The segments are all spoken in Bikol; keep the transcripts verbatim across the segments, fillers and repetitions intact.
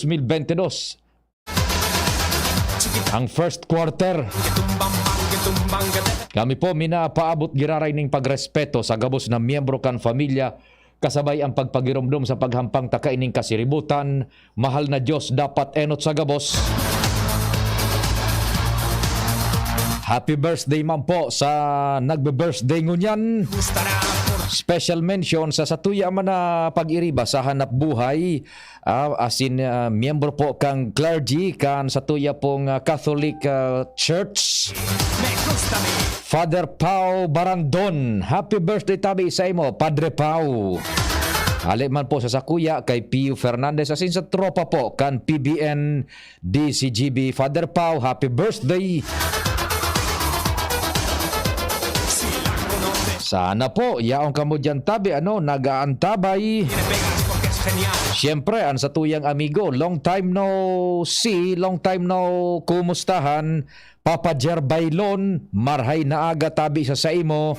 mil bentidós. Ang first quarter. Kami po minapaabot giraray ning pagrespeto sa gabos na miyembro kan pamilya, kasabay ang pagpagiromdom sa paghampang ta kaining kasiributan. Mahal na Diyos, dapat enot sa gabos. Happy birthday man po sa nagbe-birthday ngunyan. Special mention sa satuya man na pag-iriba sa hanap buhay, ah, as in, ah, miyembro po kang clergy kan satuya pong, ah, Catholic, ah, Church. Father Pau Barandon, happy birthday tabi sa imo, Padre Pau. Hali man po sa sakuya kay Pio Fernandez, asin sa tropa po kan P B N D C G B. Father Pau, happy birthday. Sana po, yaon kamo diyan tabi, ano, nag-aantabay. Siyempre, ang satuyang amigo, long time no see, long time no kumustahan, Papa Jer Bailon, marhay na aga tabi sa saimo.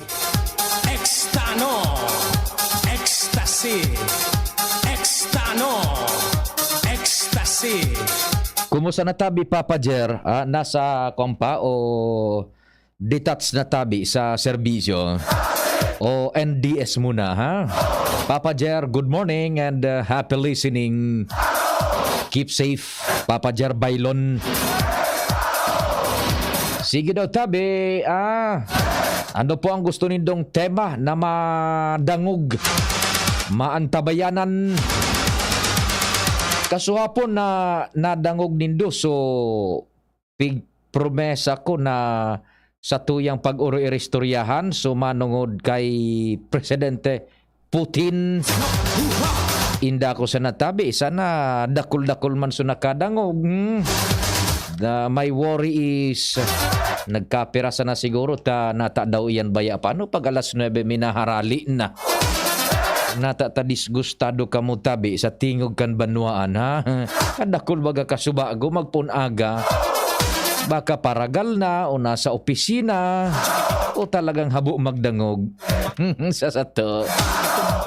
Extano, ecstasy, extano, ecstasy. Kumusta na tabi, Papa Jer? Ah, nasa, kwan pa, o detach na tabi sa serbisyo? O N D S muna, ha? Papa Jer, good morning and, uh, happy listening. Keep safe, Papa Jer Bailon. Sige daw, tabi, ah, ano po ang gusto nindong tema na madangog, maantabayanan? Kasuhapon na nadangog nindo, so, pig-, promesa ko na satuyang pag-oro iristoryahan, so, manongod kay Presidente Putin. Inda ko sa natabi, sana dakul-dakul man so nakadangog. Hmm. The, my worry is, nagkapira sana siguro ta nata daw iyan baya pa. Ano pag alas nuebe minaharali na? Nata ta disgustado kamo tabi sa tingog kan banwaan, ha? Kadakul baga kasubago magpun-aga. Baka paragal na o nasa opisina o talagang habo magdangog. Sa sato.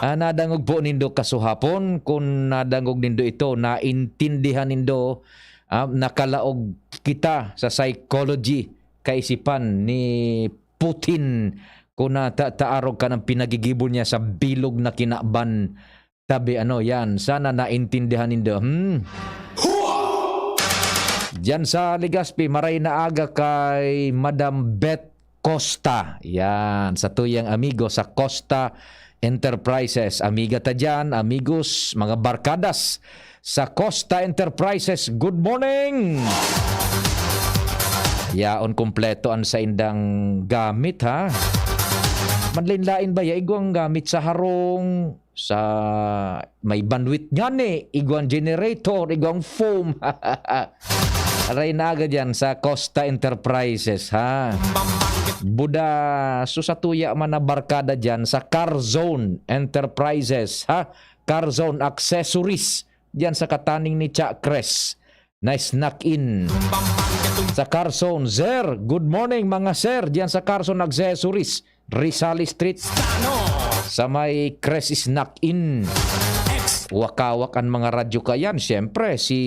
Ah, nadangog po nindo kasuhapon. Kun nadangog nindo ito, naintindihan nindo, ah, nakalaog kita sa psychology, kaisipan ni Putin. Kun nata ta arog kan ang pinagigibo niya sa bilog na kinaban. Tabi, ano, yan. Sana naintindihan nindo. Hmm? Diyan sa Legazpi, maray na aga kay Madam Beth Costa. Yan, sa tuyang amigo sa Costa Enterprises. Amiga ta diyan, amigos, mga barkadas sa Costa Enterprises. Good morning! Yaon kompleto an saindang gamit, ha? Manlain-lain ba ya? Igwang gamit sa harong, sa may bandwidth ngani, igwang generator, igwang foam. Aray na aga diyan sa Costa Enterprises, ha? Buda, so sa tuya man na barkada diyan sa Car Zone Enterprises, ha? Car Zone Accessories, diyan sa kataning ni Cha Cres na snack in. Sa Car Zone, sir, good morning, mga sir, diyan sa Car Zone Accessories, Rizal Street, sa may Cres Snack In. Wakawak an mga radyo kayan, siyempre, si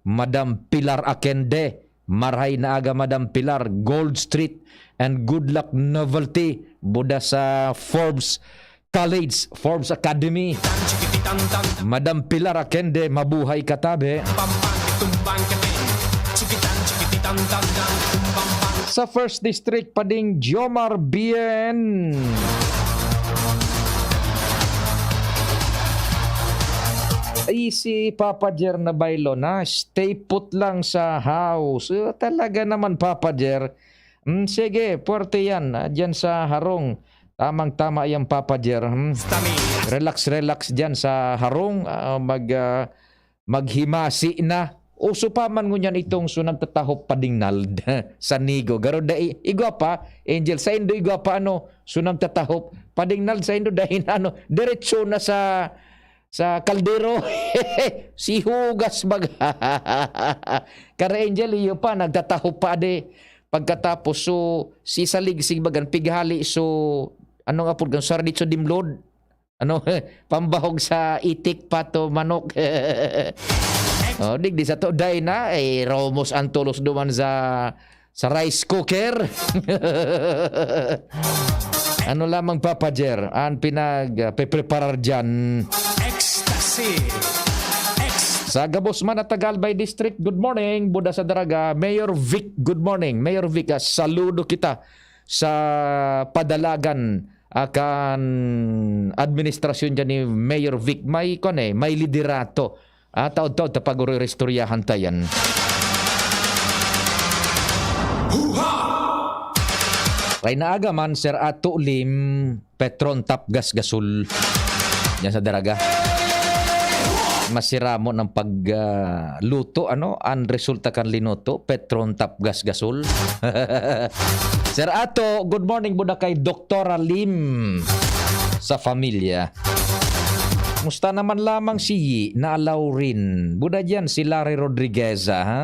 Madam Pilar Akende. Marhay na aga, Madam Pilar. Gold Street and Good Luck Novelty, buda sa Forbes College, Forbes Academy. Madam Pilar Akende, mabuhay ka, tabi. Sa First District, Pading Jomar Bien. Ay, si Papa Jer na baylo na, stay put lang sa house. Eh, talaga naman, Papa Jer. Mm, sige, puwerte yan, ah, dyan sa harong. Tamang-tama yan, Papa Jer, hmm. Relax, relax dyan sa harong, ah, mag, ah, maghimasi na. Uso pa man ngunyan itong so nagtatahop padingnald sa Nigo. Garo dai, igwa pa, Angel, sa indo igwa pa, ano, so nagtatahop padingnald sa indo dahil, ano, diretso na sa, sa kaldero. Si hugas baga. Kare Angel, iyo pa, nagtatahop pa, ade. Pagkatapos, so, si saligsig bagan, pighali, so, ano nga po, gan, sarditso dimlod. Ano, pambahog sa itik, pato, manok. Oh, digdi sa to, day na, eh, romos ang tulos duman sa, sa rice cooker. Ano lamang, Papa Jer, ang pinag, ah, pepreparar dyan? Ecstasy. Ex- Sa gabos man at Tagalbay District, good morning. Buda sa Daraga, Mayor Vic, good morning. Mayor Vic, ah, saludo kita sa padalagan, ah, kan administrasyon dyan ni Mayor Vic. May, kwan eh, may liderato. Ah, taod-taod ta pag-oroy-istoryahan ta yan. Kay naaga man, Sir Ato Lim, Petron Tapgas Gasol. Yan sa Daraga. Masiramo ng pag, ah, luto, ano? Ang resulta kan linuto, Petron Tapgas Gasol. Sir Ato, good morning, buda kay Doktora Lim sa familya. Musta naman lamang si Yi na Laurin? Buda diyan si Larry Rodriguez, ah, ha?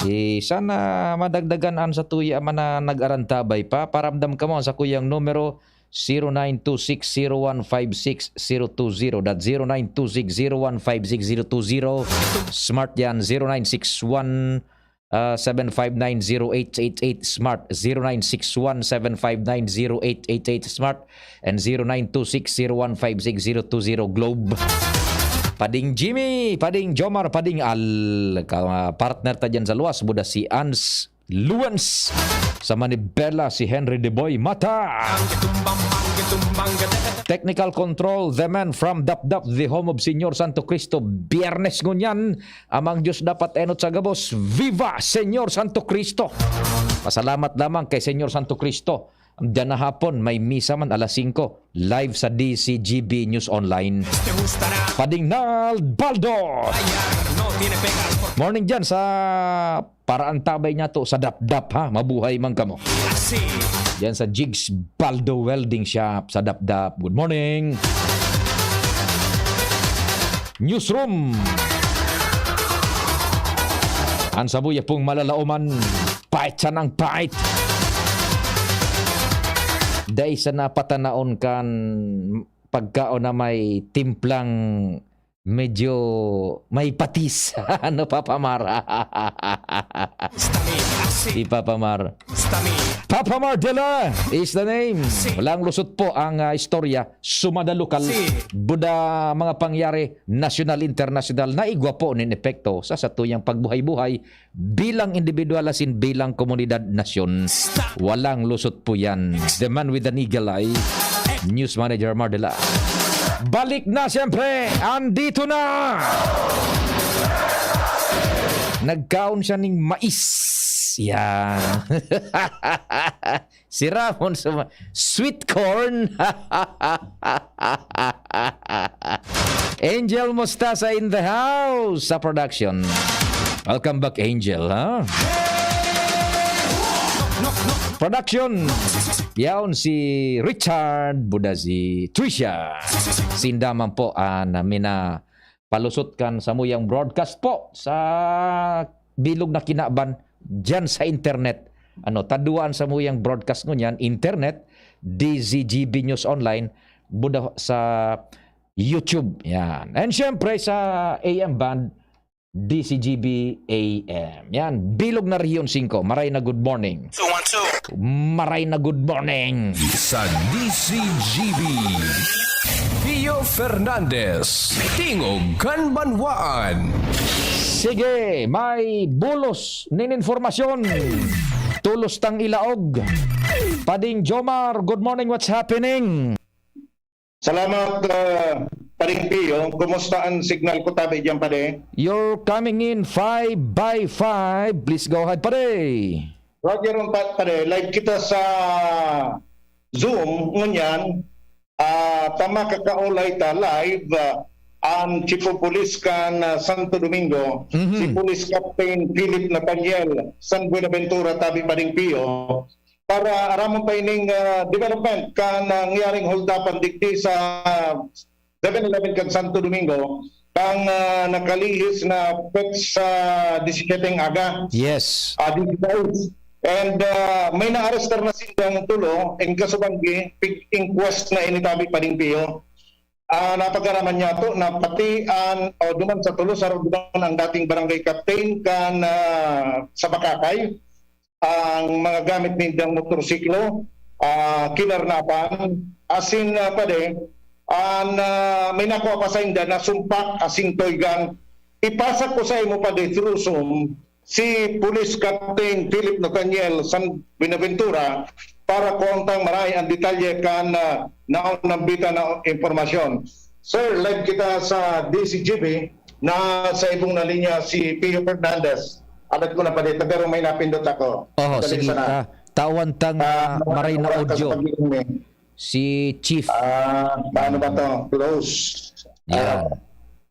Eh, sana madagdagan an sa tuya man na nag-arantabay pa. Paramdam ka mo sa kuyang numero, zero nine two six zero one five six zero two zero. That zero nine two six zero one five six zero two zero. Smart yan, zero nine six one, ah, seven five nine zero eight eight eight Smart, zero nine six one seven five nine zero eight eight eight Smart, and zero nine two six zero one five six zero two zero Globe. Pading Jimmy, Pading Jomar, Pading Al, ka-, partner ta dyan sa luwas, buda si Ans Luwens. Sa Manibela, si Henry De Boy Mata. Technical control, the man from Dapdap, the home of Señor Santo Cristo. Biyernes ngunyan, amang Diyos dapat enot sa gabos. Viva Señor Santo Cristo! Pasalamat lamang kay Señor Santo Cristo. Diyan na hapon, may misa man alas singko. Live sa D C G B News Online. Pading Nald Baldo. Morning dyan sa Paraantabay niya to sa Dapdap, ha. Mabuhay man kamo. Diyan sa Jigs Baldo Welding Shop sa Dapdap. Good morning. Newsroom. Ang sabuya pong malalaoman, pait siya ng pait. Dai sa napatanaon kan pagkaon na may timplang medyo may patis. Ano, Papa Mar? Stami, asin. Si Papa Mar. Stami. Papa Mar Dela is the name. Walang lusot po ang, ah, istorya. Sumada lokal. Si. Buda mga pangyari, nasyonal, internasyonal, na igwa po nin epekto sa satuyang pagbuhay-buhay bilang individual asin bilang komunidad, nasyon. Walang lusot po yan. The man with an eagle eye, News Manager Mardela. Balik na, siyempre! Andito na! Nagkaon siya ning mais. Yan. Si Ramon sa ma-, sweet corn. Angel Mostasa in the house sa production. Welcome back, Angel, ha? Production. Yaon si Richard, buda si Trisha. Sinda man po, ah, na mina-, palusot kan samuyang broadcast po sa bilog na kinaban diyan sa internet. Ano, taduan samuyang broadcast ngunyan, internet, D Z G B News Online, buda sa YouTube. Yan. And syempre sa A M band, D Z G B A M. Yan, bilog na Rehiyon singko. Maray na good morning. Two one two. Maray na good morning. Sa D Z G B, Pio Fernandez, Tingog kan Banwaan. Sige, may bulos nin informasyon. Tulos tang ilaog. Pading Jomar, good morning, what's happening? Salamat, ah, Pading Pio. Kumusta ang signal ko tabi diyan, Padi? You're coming in five by five. Please go ahead, Padi. Roger, Pa-, Padi. Live kita sa Zoom ngunyan. Ah, tama, kakaulay ta live, ah, ang Chief of Police kan, ah, Santo Domingo, Mhm. si Police Captain Philip Nathaniel San Buenaventura, tabi, Pading Pio, para aramon pa ining, ah, development kan nangyaring holdapan digdi sa Seven Eleven kan Santo Domingo, kan, ah, nakalihis na petsa disisyete ng aga. Yes. Ah, disisyete. And, ah, may naarestar na sindang tulo, in kaso banggi, pig-inquest na ini tabi, Pading Pio. Ah, napag-araman niya to na pati an, o duman sa Tolosa, duman ang dating barangay captain kan, ah, sa Bakakay, ang mga gamit nindang motorsiklo, ah, kinarnapan. Asin, ah, padi, an, ah, may nakuha pa sainda na sumpak asin toy gun. Ipasa ko sa imo, padi, through Zoom, si Police Captain Philip Nathaniel San Buenaventura para kuntang marahay ang detalye kan, ah, naon nambita na impormasyon. Sir, live kita sa D C G B na sa ibong na linya si Pio Fernandez. Alat ko na padi, taga Romay napindot ako. Oho, Dali sige, sana. ah, tawan tang, Ah, ah, maray na wala ka sa audio. pag-iingay. Si Chief. Ah, paano ba to? Close. Yan. Ah,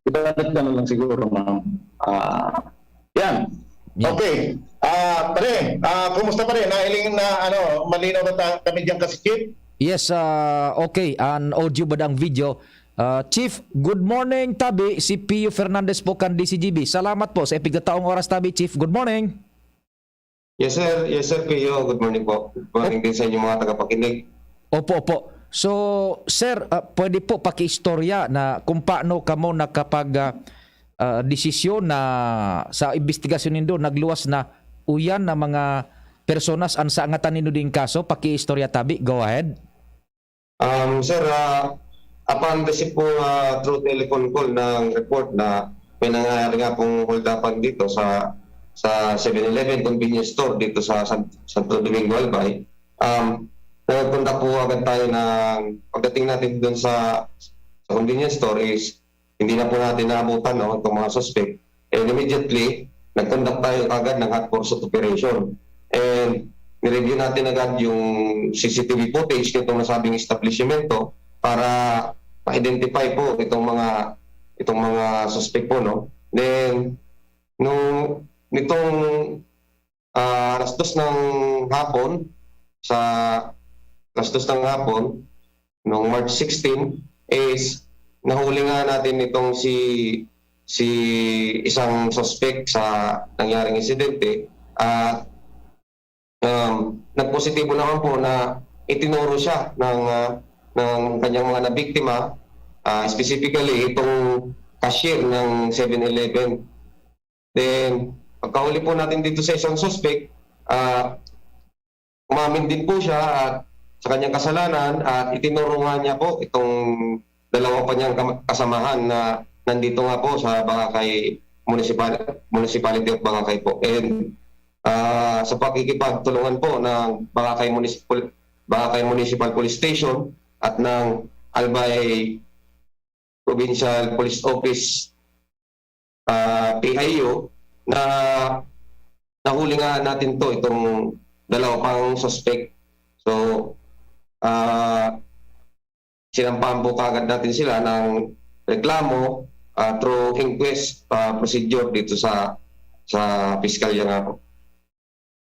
ibalik ka na lang siguro, ma'am. Ah, yan. Yan. Okay. Ah, pare, ah, kumusta pare? Nahiling na, ano, malinaw ba ta-, kami diyan kasi, Chief? Yes, ah, okay. An audio ba ang video? Ah, Chief, good morning, tabi. Si Pio Fernandez po kan D C G B. Salamat po sa ipigtataong oras, tabi, Chief. Good morning. Yes, sir. Yes, sir, Pio. Good morning po. Good morning din sa inyong mga tagapakinig. Opo, opo. So, sir, ah, pwede po pakiistorya na kung paano kamo nakapag, ah, ah, desisyon na sa imbestigasyon nindo, nagluwas na uyan na mga personas an saangatan nindo ding kaso? Pakiistorya tabi. Go ahead. Um, sir, ah, upon receive po, ah, through telephone call ng report na may nangyayari nga pong holdapan dito sa, sa Seven Eleven convenience store dito sa San-, Santo Domingo, Albay, um, nag-conduct po agad tayo ng, pagdating natin dun sa, sa convenience store is hindi na po natin naabutan, no, itong mga suspect. And immediately, nag-conduct tayo agad ng hot pursuit operation. And nireview natin agad yung C C T V footage nitong nasabing establishmento para ma-identify po itong mga, itong mga suspect po, no? Then, nung, nitong, ah, alas dos ng hapon, sa alas dos ng hapon, nung March sixteen, is nahuli nga natin itong si, si isang suspect sa nangyaring insidente. At, um, nagpositibo naman po na itinuro siya ng, ah, ng kanyang mga nabiktima, ah, specifically itong cashier ng Seven Eleven. Then, pagkahuli po natin dito sa isang suspect, ah, umamin din po siya at sa kanyang kasalanan at itinuro nga niya po itong dalawa pa niyang kam-, kasamahan na nandito nga po sa Boracay Municipal-, Municipality of Boracay po. And, ah, sa pakikipagtulungan po ng Boracay Municipal, Boracay Municipal Police Station at ng Albay Provincial Police Office, ah, P I O, na nahuli nga natin to, itong dalawa pang suspect. So, ah, sinampahan po kaagad natin sila ng reklamo, ah, through inquest, ah, procedure dito sa, sa piskalya nga po.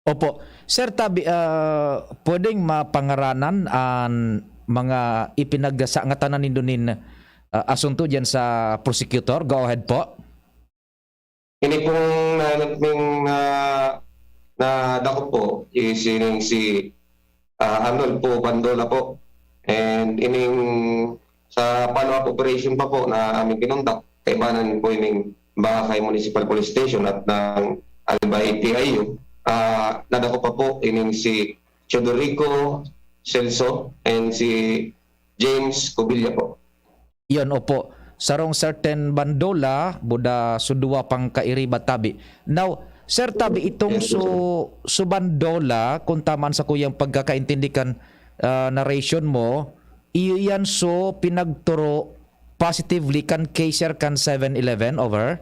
Opo. Sir Tabi, ah, pwedeng mapangaranan an mga ipinagsangatanan nindo nin, ah, asunto diyan sa prosecutor? Go ahead po. Ini pong na, na, na, nadakop po is ining si, ah, Arnolfo Bandola po. And ining sa follow-up operation pa po na aming kinondak, kaibanan po ining Boracay Municipal Police Station at ng Albay P I U, ah, nadakop pa po ining si Teodorico Celso and si James Cubilla po. Yan, opo. Sarong certain Bandola, buda su duwa pang kairiba tabi. Now, Sir Tabi, itong Yes, su, sir. su Bandola, kung tama sa kuyang pagkakaintindi kan, ah, narration mo, iyo yan su pinagturo positively kan cashier kan Seven Eleven, over?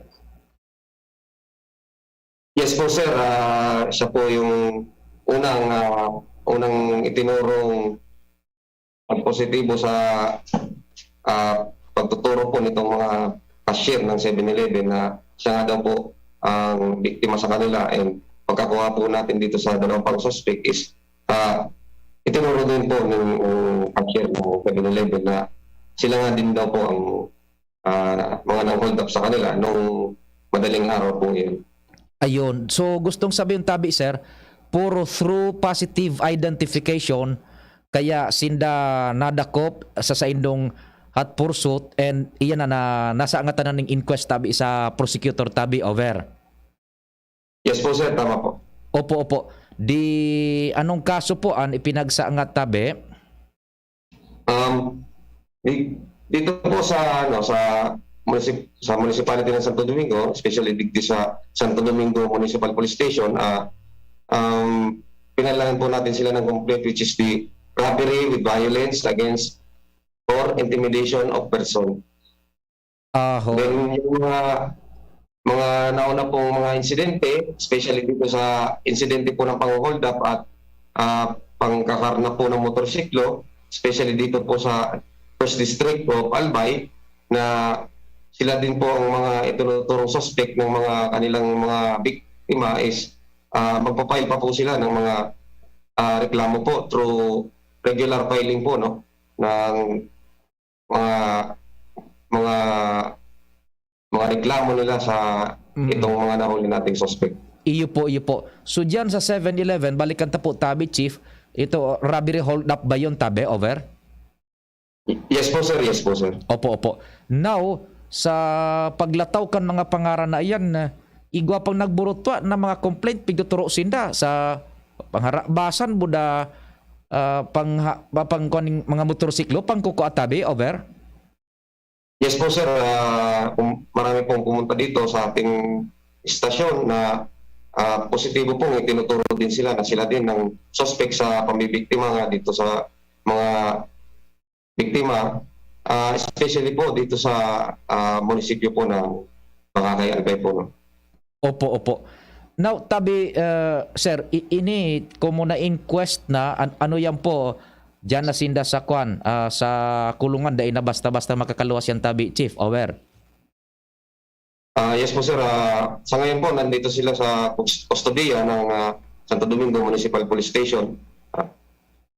Yes po, sir. Ah, siya po yung unang, ah, unang itinurong ang positibo sa, ah, pagtuturo po nitong mga cashier ng Seven Eleven na siya nga daw po ang biktima sa kanila. And pagkakuha po natin dito sa dalawang pang suspect is, ah, itinuro din po ng, ng cashier ng Seven Eleven na sila nga din daw po ang, ah, mga nang-hold up sa kanila nung madaling araw po yun. Ayun. So, gustong sabihin tabi, sir, puro through positive identification, kaya sinda nadakop sa saindong at pursuit, and iyan na, na nasa angatan na ning inquest tabi sa prosecutor tabi, over. Yes po, sir. Tama po. Opo, opo. Di anong kaso po an ipinagsaangat tabi? Um, di- dito po sa ano sa municip- sa municipality ng Santo Domingo, especially digdi sa Santo Domingo Municipal Police Station, ah um, pinalangan po natin sila ng complaint, which is the robbery with violence against or intimidation of person. Aho. Then yung mga mga nauna pong mga insidente, especially dito sa insidente po ng pang-hold up at ah, pangkakarna po ng motorsiklo, especially dito po sa First District of Albay, na sila din po ang mga itinuturong suspect ng mga kanilang mga biktima is ah, magpa-file pa po sila ng mga ah, reklamo po through regular filing po, no, ng mga mga mga reklamo nila sa Mm. itong mga nahuli nating suspect. Iyo po, iyo po. So diyan sa seven eleven, balikan ta po tabi, Chief. Ito, robbery hold up ba yun, tabi? Over? Yes po, sir. Yes po, sir. Opo, opo. Now, sa paglataw kan mga pangaran na iyan, igwa pang nagburutwa na mga complaint, pigtuturo sinda sa pangharabasan, buda, ah, pang, pang, pang, mga motorsiklo, pangkukuha tabi, over? Yes po, sir. Ah, um, marami pong pumunta dito sa ating istasyon na ah, positibo pong itinuturo din sila na sila din ang suspect sa pamibiktima nga dito sa mga biktima, ah, especially po dito sa ah, munisipyo po ng Barangay Albay po. No? Opo, opo. Now, tabi, uh, sir, i- ini, kung mo na-inquest na, an- ano yan po, diyan na sinda sa kwan, ah, sa kulungan, dai na basta-basta makakaluwas yan, tabi, Chief, over. Ah, yes po, sir. Ah, sa ngayon po, nandito sila sa kus- kustodiya ng ah, Santo Domingo Municipal Police Station. Ah,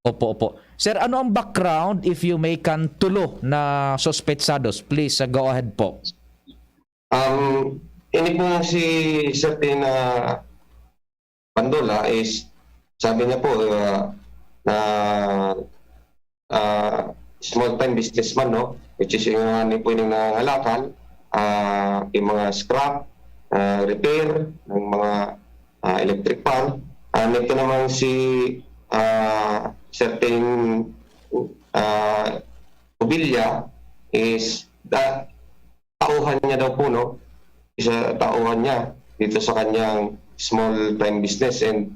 Opo, opo. Sir, ano ang background, if you may, kan tulo na sospechados? Please, uh, go ahead po. Um, ini pong si Sir Tin ah, Bandola is sabi niya po ah, na ah, small time businessman, no, which is yung ano po yung nangangalakal, ah, yung mga scrap, ah, repair ng mga ah, electric fan. Ah, nito naman si ah, Sir Tin ah, Ubilla is da, tauhan niya daw po, no? Isa tauhan niya dito sa kanyang small time business, and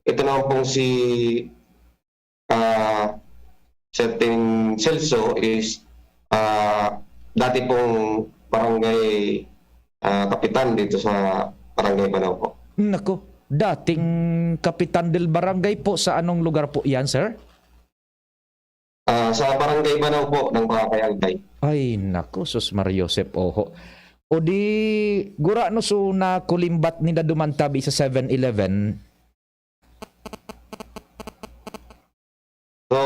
ito naman pong si ah, Sir Tin Celso is ah, dati pong barangay ah, kapitan dito sa Barangay Banao po. Nako, dating kapitan del barangay po, sa anong lugar po yan, sir? Ah, sa Barangay Banao po ng Boracay, Albay. Ay, nako, sus Maria Josep, oho. O di, gura no, so nakulimbat ninda duman tabi sa seven eleven. So,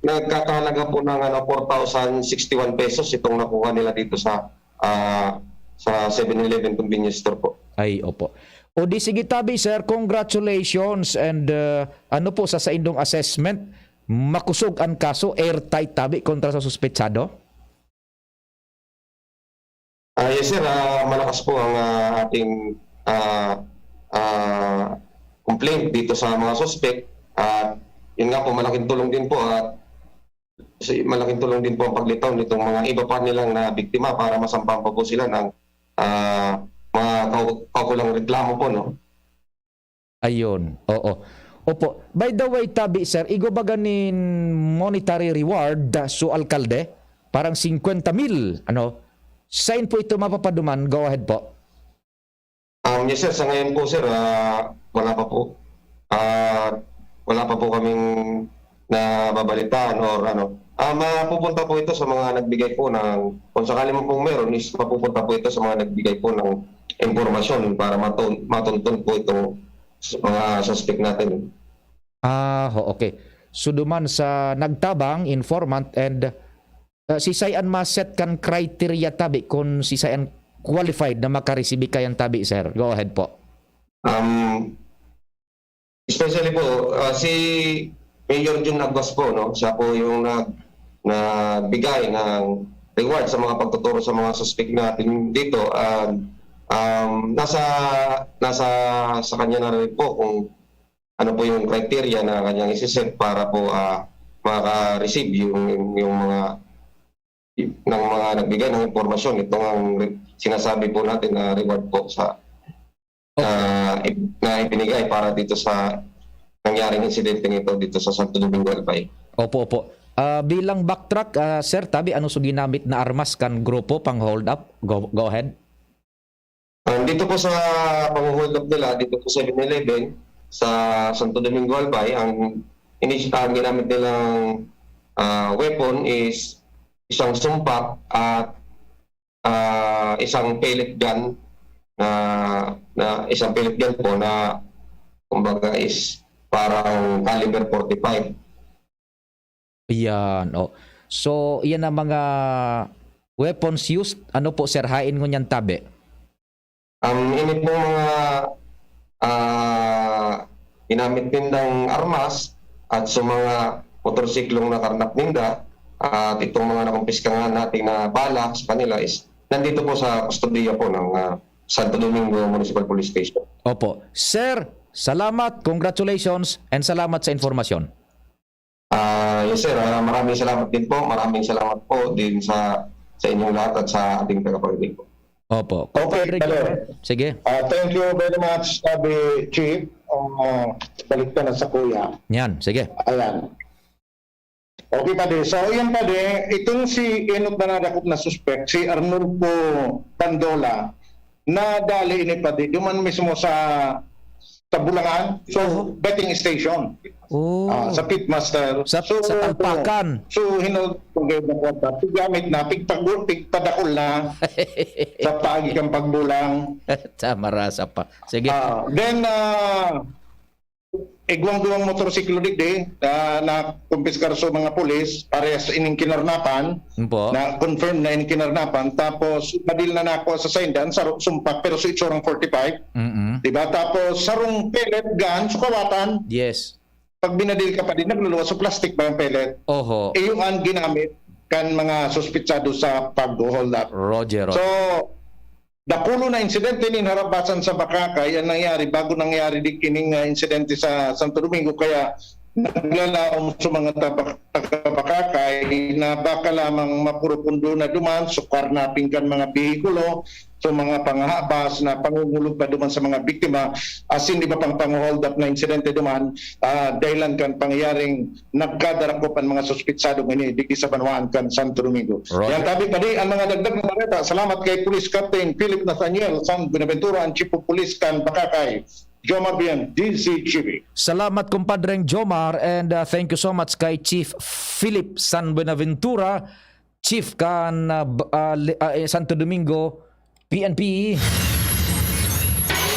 nagkakahalaga po ng ano, four thousand sixty-one pesos itong nakuha nila dito sa ah, sa seven eleven convenience store po. Ay, opo. O di sige tabi, sir, congratulations, and uh, ano po sa saindong assessment, makusog an kaso, airtight tabi kontra sa suspetsado? Ah, yes, sir. Ah, malakas po ang ah, ating ah, ah, complaint dito sa mga suspect. At yun nga po, malaking tulong din po at kasi malaking tulong din po ang paglitaw nitong mga iba pa nilang na biktima para masampahan pa po sila ng ah, mga kau- kaukulang reklamo po, no? Ayun, oo. Opo. By the way, tabi, sir, igwa ba ganin monetary reward su alkalde? Parang singkwenta mil, ano? Sain po ito mapapaduman? Go ahead po. Um, yes, sir. Sa ngayon po, sir, ah, wala pa po. Ah, wala pa po kaming nababalitaan or ano. Ah, mapupunta po ito sa mga nagbigay po ng, kung sakali mo pong meron, is mapupunta po ito sa mga nagbigay po ng impormasyon para matun- matuntun po itong s- mga suspect natin. Ah, ho, okay. So, duman sa nagtabang, informant, and uh, sisay an ma-set kan criteria tabi kung sisay an qualified na makaresibi kayan tabi, sir? Go ahead po. Um, especially po, ah, si Mayor Jun Aguas po, no? Siya po yung nag, nagbigay ng reward sa mga pagtuturo sa mga suspek natin dito. And, um, nasa, nasa sa kanya na rin po kung ano po yung criteria na kanyang isi-set para po, ah, maka-receive yung, yung mga, ng mga nagbigay ng impormasyon. Ito ang re-, sinasabi po natin na reward po sa, Okay. na ip-, na ibinigay para dito sa nangyaring insidente nito dito sa Santo Domingo, Albay. Opo, opo. Ah, bilang backtrack, ah, Sir Tabi, ano so ginamit na armas kan grupo pang hold up? Go, go ahead. Um, dito po sa pang-hold up nila, dito po sa Seven Eleven, sa Santo Domingo, Albay, ang inis-, ang ginamit nilang, ah, weapon is isang sumpak at, ah, isang pellet gun na, na isang pellet gun po na kumbaga is parang caliber forty-five. Iyan, oh. So, iyan ang mga weapons used. Ano po, sir, haen ngunyan tabi? Ang ini pong mga, ah, ginamit nindang armas at sa mga motorsiklong nakarnap ninda at itong mga nakumpiska nga natin na bala sa kanila is nandito po sa kustodiya po ng, ah, Santo Domingo Municipal Police Station. Opo. Sir, salamat, congratulations, and salamat sa informasyon. Ah, yes, sir. Ah, maraming salamat din po. Maraming salamat po din sa, sa inyong lahat at sa ating tagapakinig po. Opo. Okay, Compadre brother. Gilbert, sige. Ah, thank you very much, sabi Chief. Ah, balik ka na sa kuya. Yan, sige. Ayan. Okay, padi. So, yan, padi. Itong si Enot na nadakop na suspek, si Arnulfo Pandola, nadali ini, padi. Duman mismo sa, sa Bulangan. So, Oo. betting station. Oh. Ah, sa Pitmaster. Sa, So, sa Talpakan. So, hinul-, kung kayo na kwarta, piggamit na, pigpag-, pigpadakol na sa paagi kang pagbulang. Sa marasa pa. Sige. Ah, then, ah, igwang duwang motorsiklo digdi, ah, na kumpiskar sa mga pulis, parehas ining kinarnapan, Opo. na confirm na ining kinarnapan, tapos badil na nako sa saindan, sa ru-, sumpak, pero sa itsurang forty-five. Mm-mm. Diba? Tapos, sarong pellet gun, sukawatan. Yes. Pag binadil ka pa din, nagluluwas sa plastic ba yung pellet? Oho. Iyo ang ginamit kan mga suspitsado sa pag-hold up. Roger, Roger. So, dakulo na insidente nin harabasan sa Bacacay ang nangyari bago nangyari di kining, ah, insidente sa Santo Domingo. Kaya naglalaom sa mga tabak-, taga-Bacacay na baka lamang mapurupundo na duman, sukar na pinggan mga behikulo, sa mga pangahabas na pangungulog pa duman sa mga biktima, asin iba pang pang-hold up na insidente duman, ah, dahilan kan pangyayaring nagkadarakop an mga suspitsadong ini digdi sa banwaan kan Santo Domingo. Roger. Yan tabi padi ang mga dagdag na balita. Salamat kay Police Captain Philip Nathaniel San Buenaventura, ang Chief of Police kan Bacacay. Jomar Bian, D Z G B. Salamat, Compadreng Jomar, and, uh, thank you so much kay Chief Philip San Buenaventura, Chief kan, uh, b-, uh, li-, uh, eh, Santo Domingo, P N P.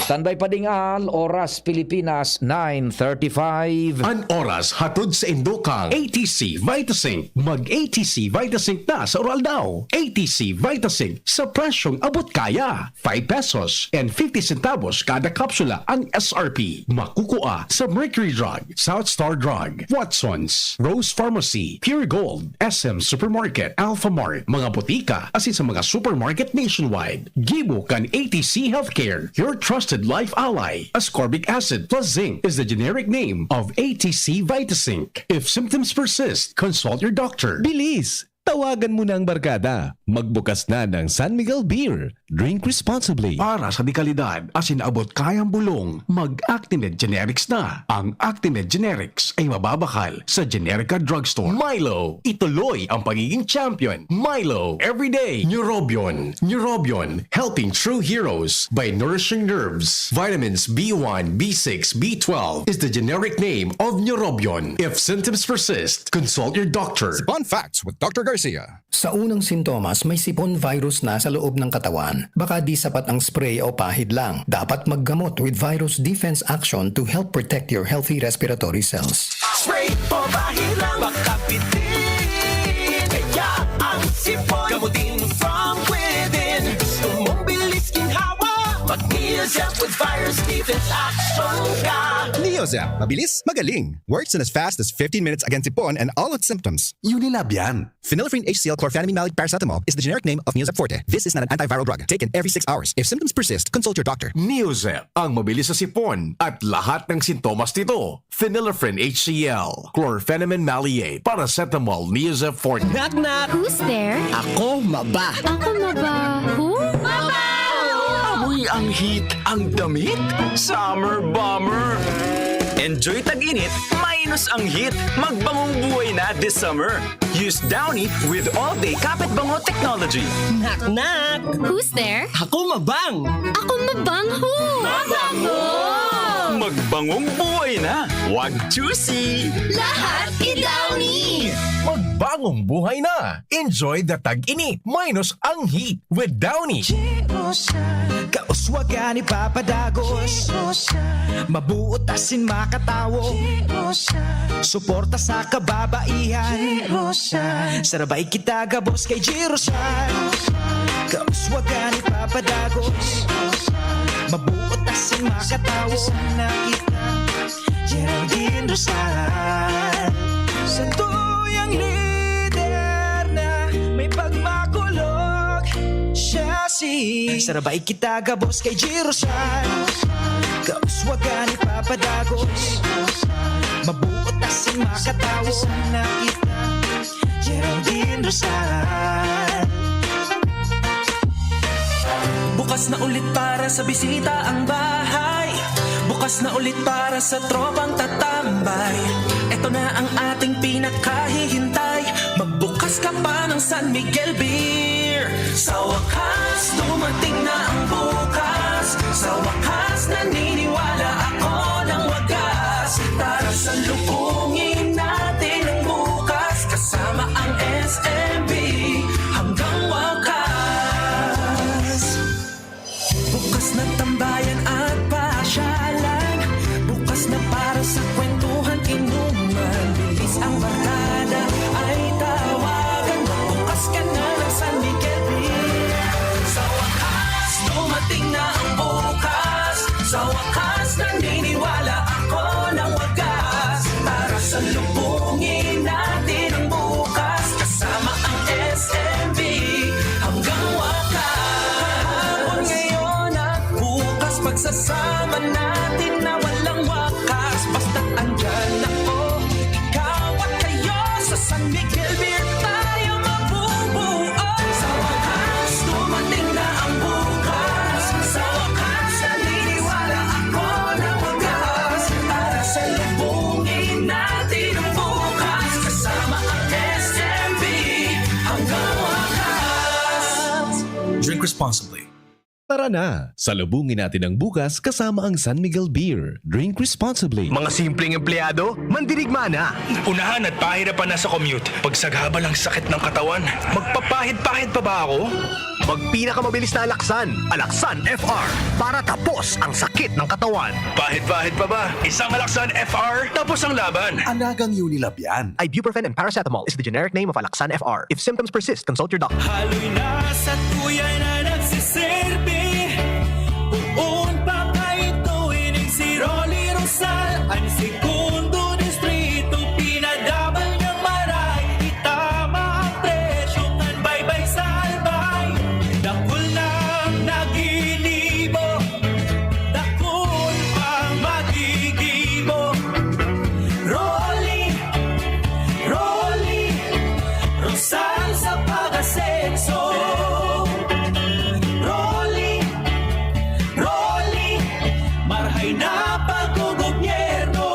Standby pa ding al, oras Pilipinas, nine thirty-five. An oras hatod sa indo kang A T C Vitazinc. Mag A T C Vitazinc na sa Uraldaw. A T C Vitazinc sa presyong abot kaya. Five pesos and fifty centavos kada kapsula ang S R P. Makukua sa Mercury Drug, South Star Drug, Watsons, Rose Pharmacy, Pure Gold, S M Supermarket, Alphamart, mga botika, asin sa mga supermarket nationwide. Gibo kan A T C Healthcare, your trusted life ally. Ascorbic acid plus zinc is the generic name of A T C Vitazinc. If symptoms persist, consult your doctor. Bilis! Tawagan mo na ang barkada. Magbukas na ng San Miguel Beer. Drink responsibly. Para sa dekalidad asin abot kayang bulong, mag-Actimed Generics na. Ang Actimed Generics ay mababakal sa Generica Drugstore. Milo, ituloy ang pagiging champion. Milo, everyday. Neurobion, Neurobion, helping true heroes by nourishing nerves. Vitamins B one, B six, B twelve is the generic name of Neurobion. If symptoms persist, consult your doctor. Bon Facts with Doctor Garcia. Sa unang sintomas, may sipon virus na sa loob ng katawan. Baka di sapat ang spray o pahid lang. Dapat maggamot with Virus Defense Action to help protect your healthy respiratory cells. Spray o pahid lang, baka pitin. Kaya ang sipon, gamutin from within. Gusto mong bilis ginhawa, mag Zep with virus defense action ka. Neozep, mabilis, magaling. Works in as fast as fifteen minutes against sipon and all its symptoms. Unilab yan. Phenylephrine H C L chlorphenamine maleate paracetamol is the generic name of Neozep Forte. This is not an antiviral drug. Taken every six hours. If symptoms persist, consult your doctor. Neozep, ang mabilis sa sipon at lahat ng sintomas nito. Phenylephrine H C L, chlorphenamine maleate, paracetamol, Neozep Forte. Knock, knock! Who's there? Ako, maba. Ako, maba. Who? Maba! Amoy anghit ang damit? Summer bomber! Enjoy tag-init, minus anghit. Magbangong buhay na this summer. Use Downy with All Day Kapit Bango Technology. Knock, knock! Who's there? Ako, mabang! Ako, mabang! Who? Mabango! Magbangong buhay na! Wag choosy! Lahat i-Downy! Magbangong buhay na! Enjoy the tag-init, minus anghit with Downy. Kauswagan ipapadagos. Mabuot asin makatawo. Suporta sa kababaihan. Sarabay kita gabos kay Girosan. Kauswagan ipapadagos. Mabuot asin makatawo. Geraldine Rosal. Santuyang lider na may pagmakulog. Siya si Sarabay kita gabos kay Girosan. Kauswagan ipapadagos. Mabuot asin makatawo. Geraldine Rosal. Bukas na ulit para sa bisita ang bahay. Bukas na ulit para sa tropang tatambay. Ito na ang ating pinakahihintay. Magbukas ka pa ng San Miguel Beer. Sa wakas, dumating na ang bukas. Sa wakas, naniniwala ako ng wagas. Tara, salubungin natin ang bukas. Kasama ang S M B hanggang wakas. Bukas na tambayan at pasyalan. Bukas na para sa kwentuhan, inuman. Bilis ang barkada ay tawagan. Bukas ka na ng San Miguel Beer. Sa wakas, dumating na ang bukas. Sa wakas, naniniwala ako ng wagas. Tara, salubungin natin ang bukas. Kasama ang S M B hanggang wakas. Kahapon, ngayon at bukas, pagsasama natin na walang wakas. Basta't andyan ako, ikaw at kayo, sa San Miguel Beer tayo mabubuo. Sa wakas, dumating na ang bukas. Sa wakas, naniniwala ako na wagas. Tara, salubungin natin ang bukas. Kasama ang S M B hanggang wakas. Drink responsibly. Tara na! Salubungin natin ang bukas kasama ang San Miguel Beer. Drink responsibly. Mga simpleng empleyado, mandirigma na. Unahan at pahirapan na sa commute. Pagsagabal ang sakit ng katawan. Magpapahid-pahid pa ba ako? Magpinakamabilis na alaksan. Alaksan F R. Para tapos ang sakit ng katawan. Pahid-pahid pa ba? Isang alaksan F R, tapos ang laban. Alagang Unilab yan. Ibuprofen and paracetamol is the generic name of Alaxan F R. If symptoms persist, consult your doctor. Haloy na sa tuya na nagsiserbi. Poon pa kaito ining si Rolly Rosal, an segundo distrito, pinadabal niyang maray. Itama ang presyo kan baybay sa albay. Dakul na ang naginibo, dakul pang magigibo. Rolly, Rolly, Rosal sa pag-asenso. Rolly, Rolly, marhay na paggogobyerno.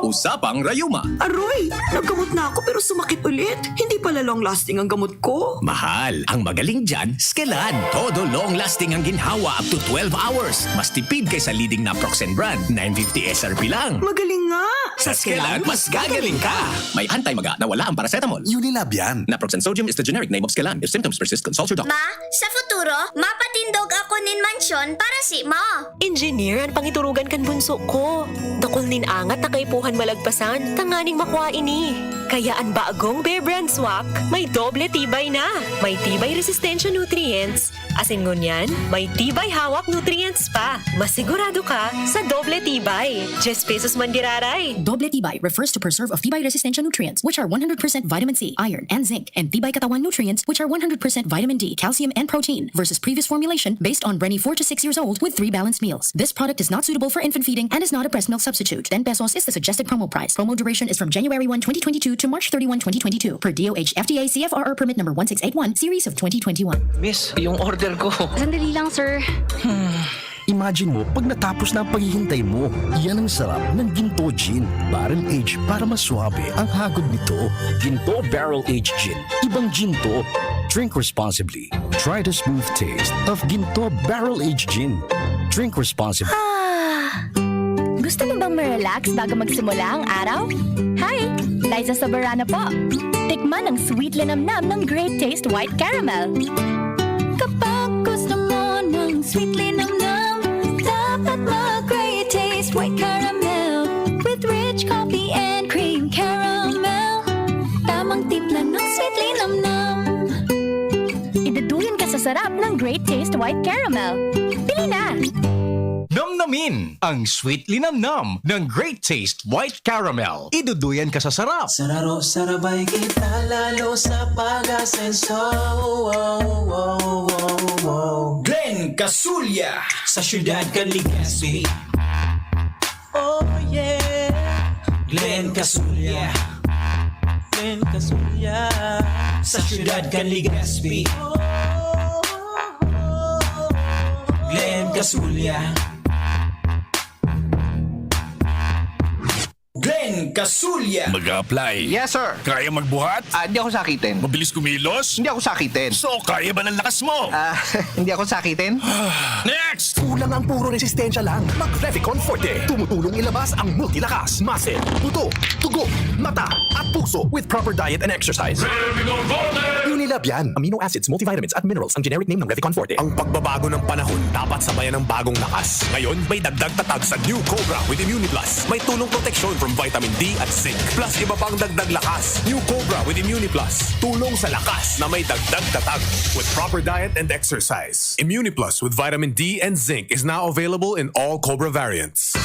Usapang Rayuma. Aroy, naggamot na ako pero sumakit ulit. Hindi pala long-lasting ang gamot ko. Mahal, ang magaling dyan, Skelan. Todo long-lasting ang ginhawa up to twelve hours. Mas tipid kaysa leading Naproxen brand, nine fifty S R P lang. Magaling nga! Sa Skelan, mas gagaling ka! May anti-maga na wala ang paracetamol. Unilab yan. Naproxen sodium is the generic name of Skelan. If symptoms persist, consult your doctor. Ma, sa futuro, mapatindog ako nin mansyon para si Ma. Engineer an pangiturugan kan bunso ko. Dakul nin angat na kaipuhan malagpasan tanganing makua ini. Kaya an bagong Bear Brand Swak may doble tibay na. May tibay resistensya nutrients, Asin ngunyan, may tibay hawak nutrients pa. Masigurado ka sa doble tibay. Diyes pesos man giraray. Doble tibay refers to preserve of tibay resistensya nutrients, which are one hundred percent vitamin C, iron, and zinc, and tibay katawan nutrients, which are one hundred percent vitamin D, calcium, and protein, versus previous formulation based on Brenny four to six years old with three balanced meals. This product is not suitable for infant feeding and is not a breast milk substitute. Ten pesos is the suggested promo price. Promo duration is from January one, twenty twenty-two to March thirty-one, twenty twenty-two, per D O H F D A C F R R permit number one six eight one, series of twenty twenty-one. Miss, yung order ko. Sandali lang, sir. Imagine mo, pag natapos na ang paghihintay mo, yan ang sarap ng Ginto Gin. Barrel aged para mas suabe ang hagod nito. Ginto Barrel Aged Gin. Ibang gin to. Drink responsibly. Try the smooth taste of Ginto Barrel Aged Gin. Drink responsibly. Ah! Gusto mo bang ma-relax bago magsimula ang araw? Hi! Liza Soberano po. Tikman ang sweet linamnam ng Great Taste White Caramel. Kapag gusto mo ng sweet linamnam, dapat mag Great Taste White Caramel with rich coffee and cream caramel. Tamang timpla ng sweet linamnam. Iduduyan ka sa sarap ng Great Taste White Caramel. Bili na! Namnamin ang sweet linamnam ng Great Taste White Caramel. Iduduyan ka sa sarap. Sararo, sarabay kita lalo sa pag-asenso. Wow, wow, wow, wow. Glenn Casulya sa siyudad kan Legazpi. Oh yeah. Glenn Casulya. Glenn Casulya sa siyudad kan Legazpi. Glenn Casulya. Glenn Casulya. Mag-a-apply. Yes, sir. Kaya magbuhat? Ah, di ako sakitin. Mabilis kumilos? Hindi ako sakitin. So, kaya ba ng lakas mo? Ah, hindi ako sakitin. Next! Kulang ang puro resistensya lang. Mag Revicon Forte. Tumutulong ilabas ang multilakas, muscle, buto, dugo, mata, at puso with proper diet and exercise. Unilab yan. Amino acids, multivitamins, at minerals ang generic name ng Revicon Forte. Ang pagbabago ng panahon dapat sabayan ng bagong lakas. Ngayon, may dagdag tatag sa New Cobra with Immuniplus. May tulong proteksyon from vitamin D at zinc. Plus iba pang dagdag lakas. New Cobra with Immuniplus. Tulong sa lakas na may dagdag tatag. With proper diet and exercise. Immuniplus with vitamin D and zinc is now available in all Cobra variants.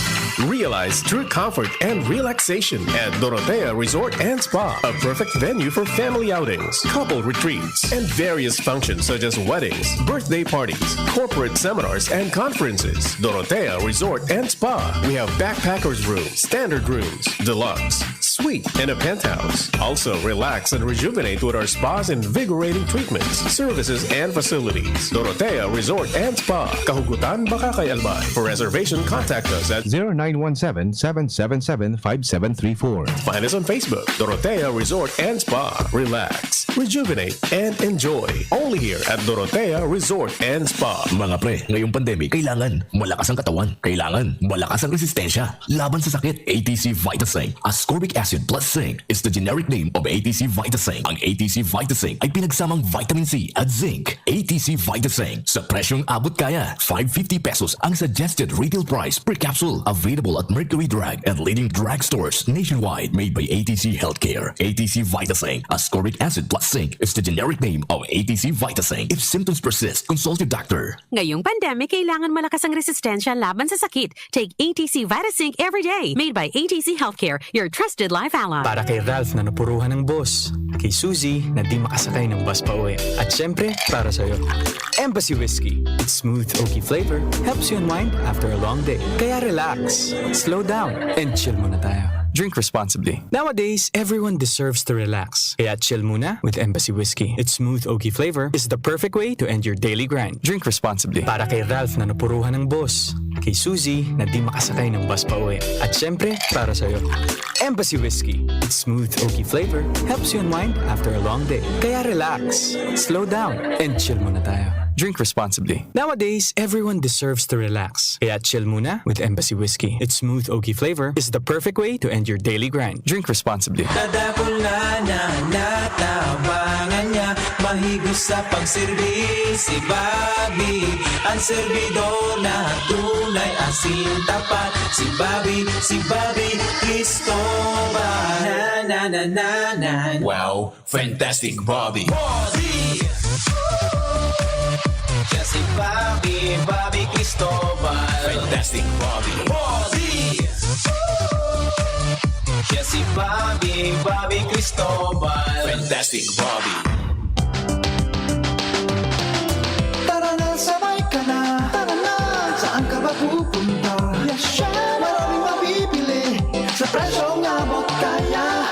Realize true comfort and relaxation at Dorotea Resort and Spa, a perfect venue for family outings, couple retreats, and various functions such as weddings, birthday parties, corporate seminars, and conferences. Dorotea Resort and Spa. We have backpackers room, standard rooms, deluxe, suite, and a penthouse. Also, relax and rejuvenate with our spa's invigorating treatments, services, and facilities. Dorotea Resort and Spa, Kahugutan, Bacacay, Albay. For reservation, contact us at zero nine one seven, seven seven seven, five seven three four. Find us on Facebook, Dorotea Resort and Spa. Relax, rejuvenate, and enjoy. Only here at Dorotea Resort and Spa. Mga pre, ngayong pandemic, kailangan malakas ang katawan. Kailangan malakas ang resistensya laban sa sakit. A T C Vitasing, ascorbic acid plus zinc, is the generic name of A T C Vitasing. Ang A T C Vitasing ay pinagsamang vitamin C at zinc. A T C Vitasing, sa presyong abot kaya. Five fifty pesos ang suggested retail price per capsule. Available at Mercury Drug and leading drugstores nationwide. Made by A T C Healthcare. A T C Vitasing, ascorbic acid plus zinc, is the generic name of A T C Vitasing. If symptoms persist, consult your doctor. Ngayong pandemic, kailangan malakas ang resistensya laban sa sakit. Take A T C Vitasync every day. Made by A T C Healthcare, your trusted life ally. Para kay Ralph na napuruhan ng boss. Kay Suzy na di makasakay ng bus pa uwi. At syempre, para sa'yo. Embassy Whiskey. Its smooth, oaky flavor helps you unwind after a long day. Kaya relax, slow down, and chill muna tayo. Drink responsibly. Nowadays, everyone deserves to relax. Kaya chill muna with Embassy Whiskey. Its smooth, oaky flavor is the perfect way to end your daily grind. Drink responsibly. Para kay Ralph na napuruhan ng boss. Kay Suzy na di makasakay ng bus pa uwi. At syempre, para sa'yo. Embassy Whiskey. Its smooth, oaky flavor helps you unwind after a long day. Kaya relax, slow down, and chill muna tayo. Drink responsibly. Nowadays, everyone deserves to relax. Kaya chill muna with Embassy Whiskey. Its smooth, oaky flavor is the perfect way to end your daily grind. Drink responsibly. Tadakol na na natabangan niya. Mahigos sa pagserbi si Bobby. Ang serbidor na tunay asin tapat. Si Bobby, si Bobby Cristobal. Na, na, na, na, na. Wow, fantastic Bobby. Bobby! Si Bobby, Bobby Cristobal. Fantastic Bobby. Bobby! Siya si Bobby, Bobby Cristobal. Fantastic Bobby. Tara na, sabay ka na. Tara na, saan ka ba pupunta? Yes, siya. Maraming mabibili sa presyong abot kaya.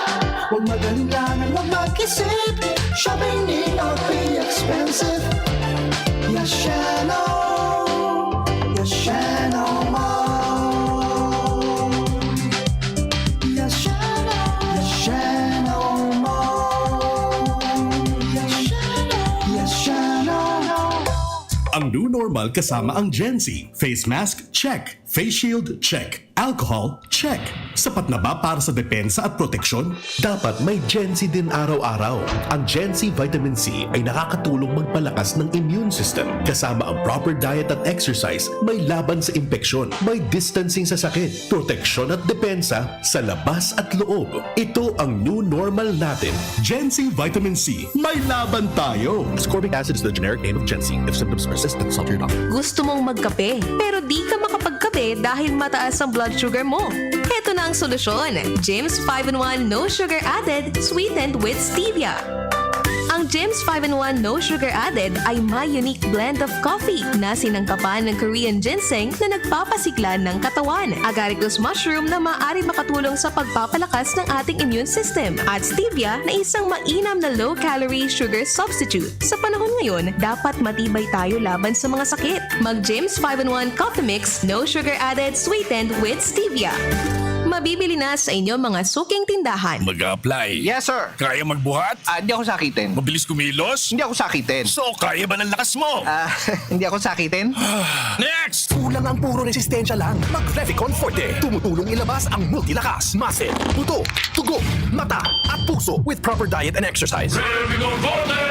Huwag mag-alinlangan, huwag mag-isip. Shopping need not be expensive. Yes, siya, no. Yes, siya, no, mo. Yes, siya, no. Yes, siya, no, mo. Yes, siya, no. Yes, siya, no. Ang new normal kasama ang Gen Z. Face mask, check. Face shield, check. Alcohol, check. Sapat na ba para sa depensa at proteksyon? Dapat may Gen Z din araw-araw. Ang Gen Z Vitamin C ay nakakatulong magpalakas ng immune system. Kasama ang proper diet at exercise, may laban sa impeksyon, may distancing sa sakit, proteksyon at depensa sa labas at loob. Ito ang new normal natin. Gen Z Vitamin C, may laban tayo! Ascorbic acid is the generic name of Gen Z. If symptoms persist, consult your doctor. Gusto mong magkape, pero di ka makapagkape dahil mataas ang blood sugar mo? Heto na ang solusyon, James five-in-one No Sugar Added, sweetened with stevia. Ang James five-in-one No Sugar Added ay may unique blend of coffee na sinangkapan ng Korean ginseng na nagpapasigla ng katawan, agaricus mushroom na maaari makatulong sa pagpapalakas ng ating immune system, at stevia na isang mainam na low-calorie sugar substitute. Sa panahon ngayon, dapat matibay tayo laban sa mga sakit. Mag James five-in-one Coffee Mix, no sugar added, sweetened with stevia. Mabibili na sa inyong mga suking tindahan. Mag-a-apply. Yes, sir. Kaya magbuhat? Ah, hindi ako sakitin. Mabilis kumilos? Hindi ako sakitin. So, kaya ba ng lakas mo? Ah, hindi ako sakitin. Next! Kulang ang puro resistensya lang. Mag Revicon Forte. Tumutulong ilabas ang multilakas, muscle, buto, dugo, mata, at puso with proper diet and exercise.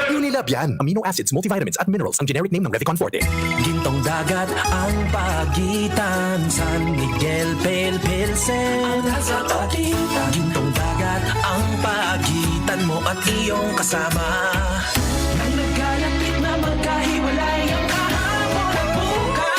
Unilab yan. Amino acids, multivitamins, at minerals ang generic name ng Revicon Forte. Gintong dagat ang pagitan, San Miguel, Pale, Pilsen. Ang nasa pagitan. Gintong dagat ang pagitan mo at iyong kasama. Nang nagkalapit na magkahiwalay ang kahapon at bukas.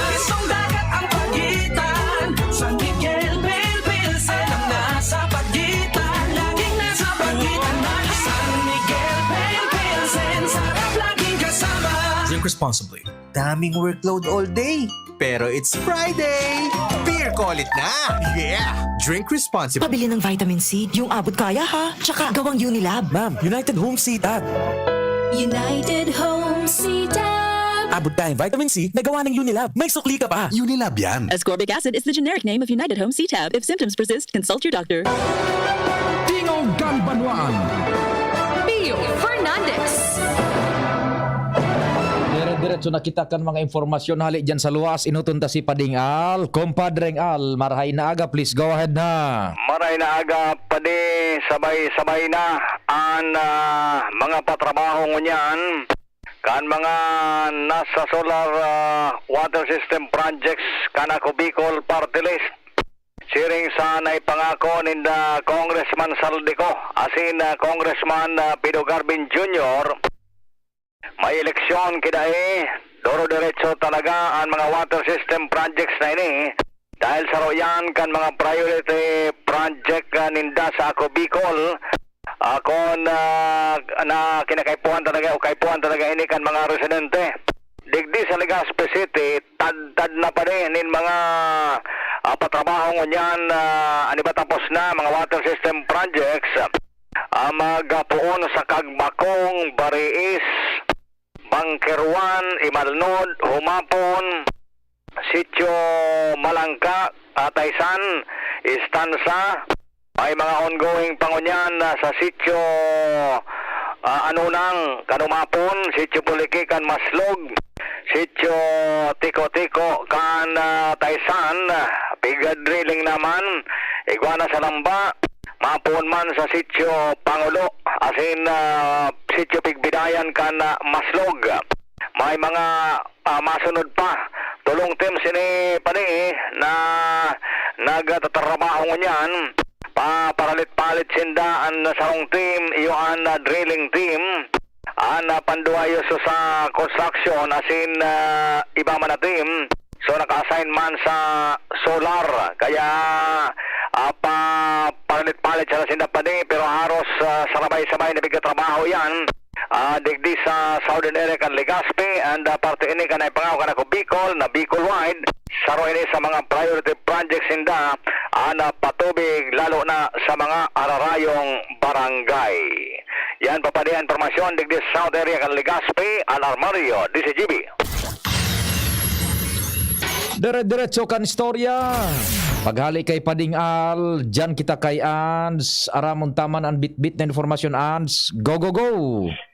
Gintong dagat ang pagitan, San Miguel, Pale, Pilsen. Ang nasa pagitan, laging nasa pagitan na. San Miguel, Pale, Pilsen. Sarap laging kasama. Drink responsibly. Daming workload all day. Pero it's Friday! Beer call it na! Yeah! Drink responsibly. Pabili ng vitamin C, yung abot kaya ha. Tsaka gawang Unilab. Ma'am, United Home C-Tab. United Home C-Tab. Abot kaya ang vitamin C na gawa ng Unilab. May sukli ka pa. Unilab yan. Ascorbic acid is the generic name of United Home C-Tab. If symptoms persist, consult your doctor. Tingog kan Banwaan. Pio Fernandez. Dire-diretso na kita kan mga impormasyon hali dyan sa luwas. Inuton ta si Pading Al. Compadreng Al, marahay na aga, please go ahead na. Maray na aga, padi, sabay-sabay na an ah, mga patrabaho ngunyan kan mga nasa solar ah, water system projects kan Ako Bicol Party List. Siring sa naipangako ninda Congressman Saldico, asin ah, Congressman ah, Pido Garvin Junior, may eleksyon kidai, doro-diretso talaga an mga water system projects na ini, dahil saro yan kan mga priority project ah, ninda sa Ako Bicol, ah, kun ah, na kinakaipuhan talaga o kaipuhan talaga ini kan mga residente. Digdi sa Legazpi City, tadtad na pa rin nin mga ah, patrabaho ngunyan na an iba tapos na mga water system projects. Ah, magapoon sa Kagbakong, Bariis, Bangkeruan, Imalnod, Humapon, Sitio Malangka, Ataysan, Istansa. May mga ongoing pangunyan na sa Sitio ah, Anunang, kan Humapon, Sitio Puliki, kan Maslog, Sitio Tiko-Tiko, kan ah, Taysan, pig-drilling naman, igwa na sa Lamba, mapoon man sa Sitio Pangulo, asin ah, Sitio Pigbidayan kan ah, Maslog. May mga ah, masunod pa. Tolong teams ini pa ni na nagtatrabaho ngunyan. Paparalit-palit sinda an sarong team, iyo an ah, drilling team. An, ah, panduwayo sa, sa construction, asin, ah, iba man na team, so naka-assign man sa solar. Kaya, ah, pa-, palit-palit sila sinda pa di, pero haros, ah, sarabay-sabay na pigkatrabaho yan. Ah, digdi sa southern area kan Legazpi, and, ah, parte ini kan naipangako kan Ako Bicol, na Bicol Wide, saro ini sa mga priority projects ninda, an, ah, patubig, lalo na sa mga ararayong barangay. Yan, papadi an impormasyon digdi sa south area kan Legazpi, Al Armario, D Z G B. Dire-diretso kan istorya. Paghali kay Pading Al, diyan kita kay Ans. Aramon taman an bitbit na informasyon, Ans. Go, go, go!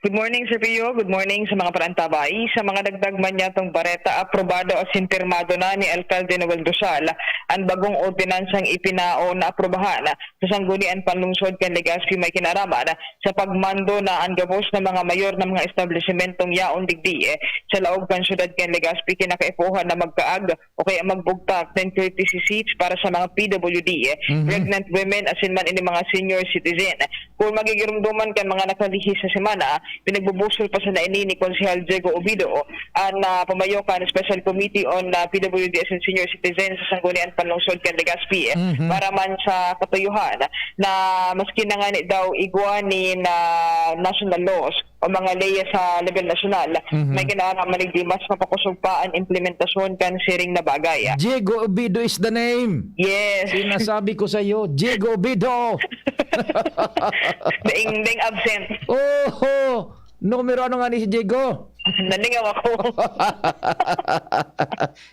Good morning, Sir Pio. Good morning sa mga parantabay. Sa mga dagdag man niyatong bareta, aprobado asin pirmado na ni Alkalde Noel Dosal an bagong ordinansang ipinao na aprubahan sa Sanggunian Panlungsod kan Legazpi may kinaraman sa pagmando na an gabos na mga mayor na mga establesimentong yaon digdi, eh, sa laog kan syudad kan Legazpi kinakaipuhan na magkaag o kaya magbugtak nin courtesy seats para sa mga P W D, eh, Mhm. pregnant women, asin man ini mga senior citizen. Kung magigirumduman kan mga nakalihis na semana, pinagbubusol pa sana ini ni Konsehal Diego Obido, an, ah, pamayo kan Special Committee on, ah, P W D asin Senior Citizens sa Sanggunian Panlungsod kan Legazpi, eh, Mhm. para man sa katuyuhan na maski na ngani daw igwa nin, ah, national laws o mga leyes sa level nasyonal, Mhm. may kinahanglan man digdi mas mapakosog pa an implementasyon kan siring na bagay. Diego Obido is the name. Yes. Sinasabi ko sa'yo, Diego Obido. Daing, daing absent. Oho! Numero ano nga ni si Diego? Nalingaw ako.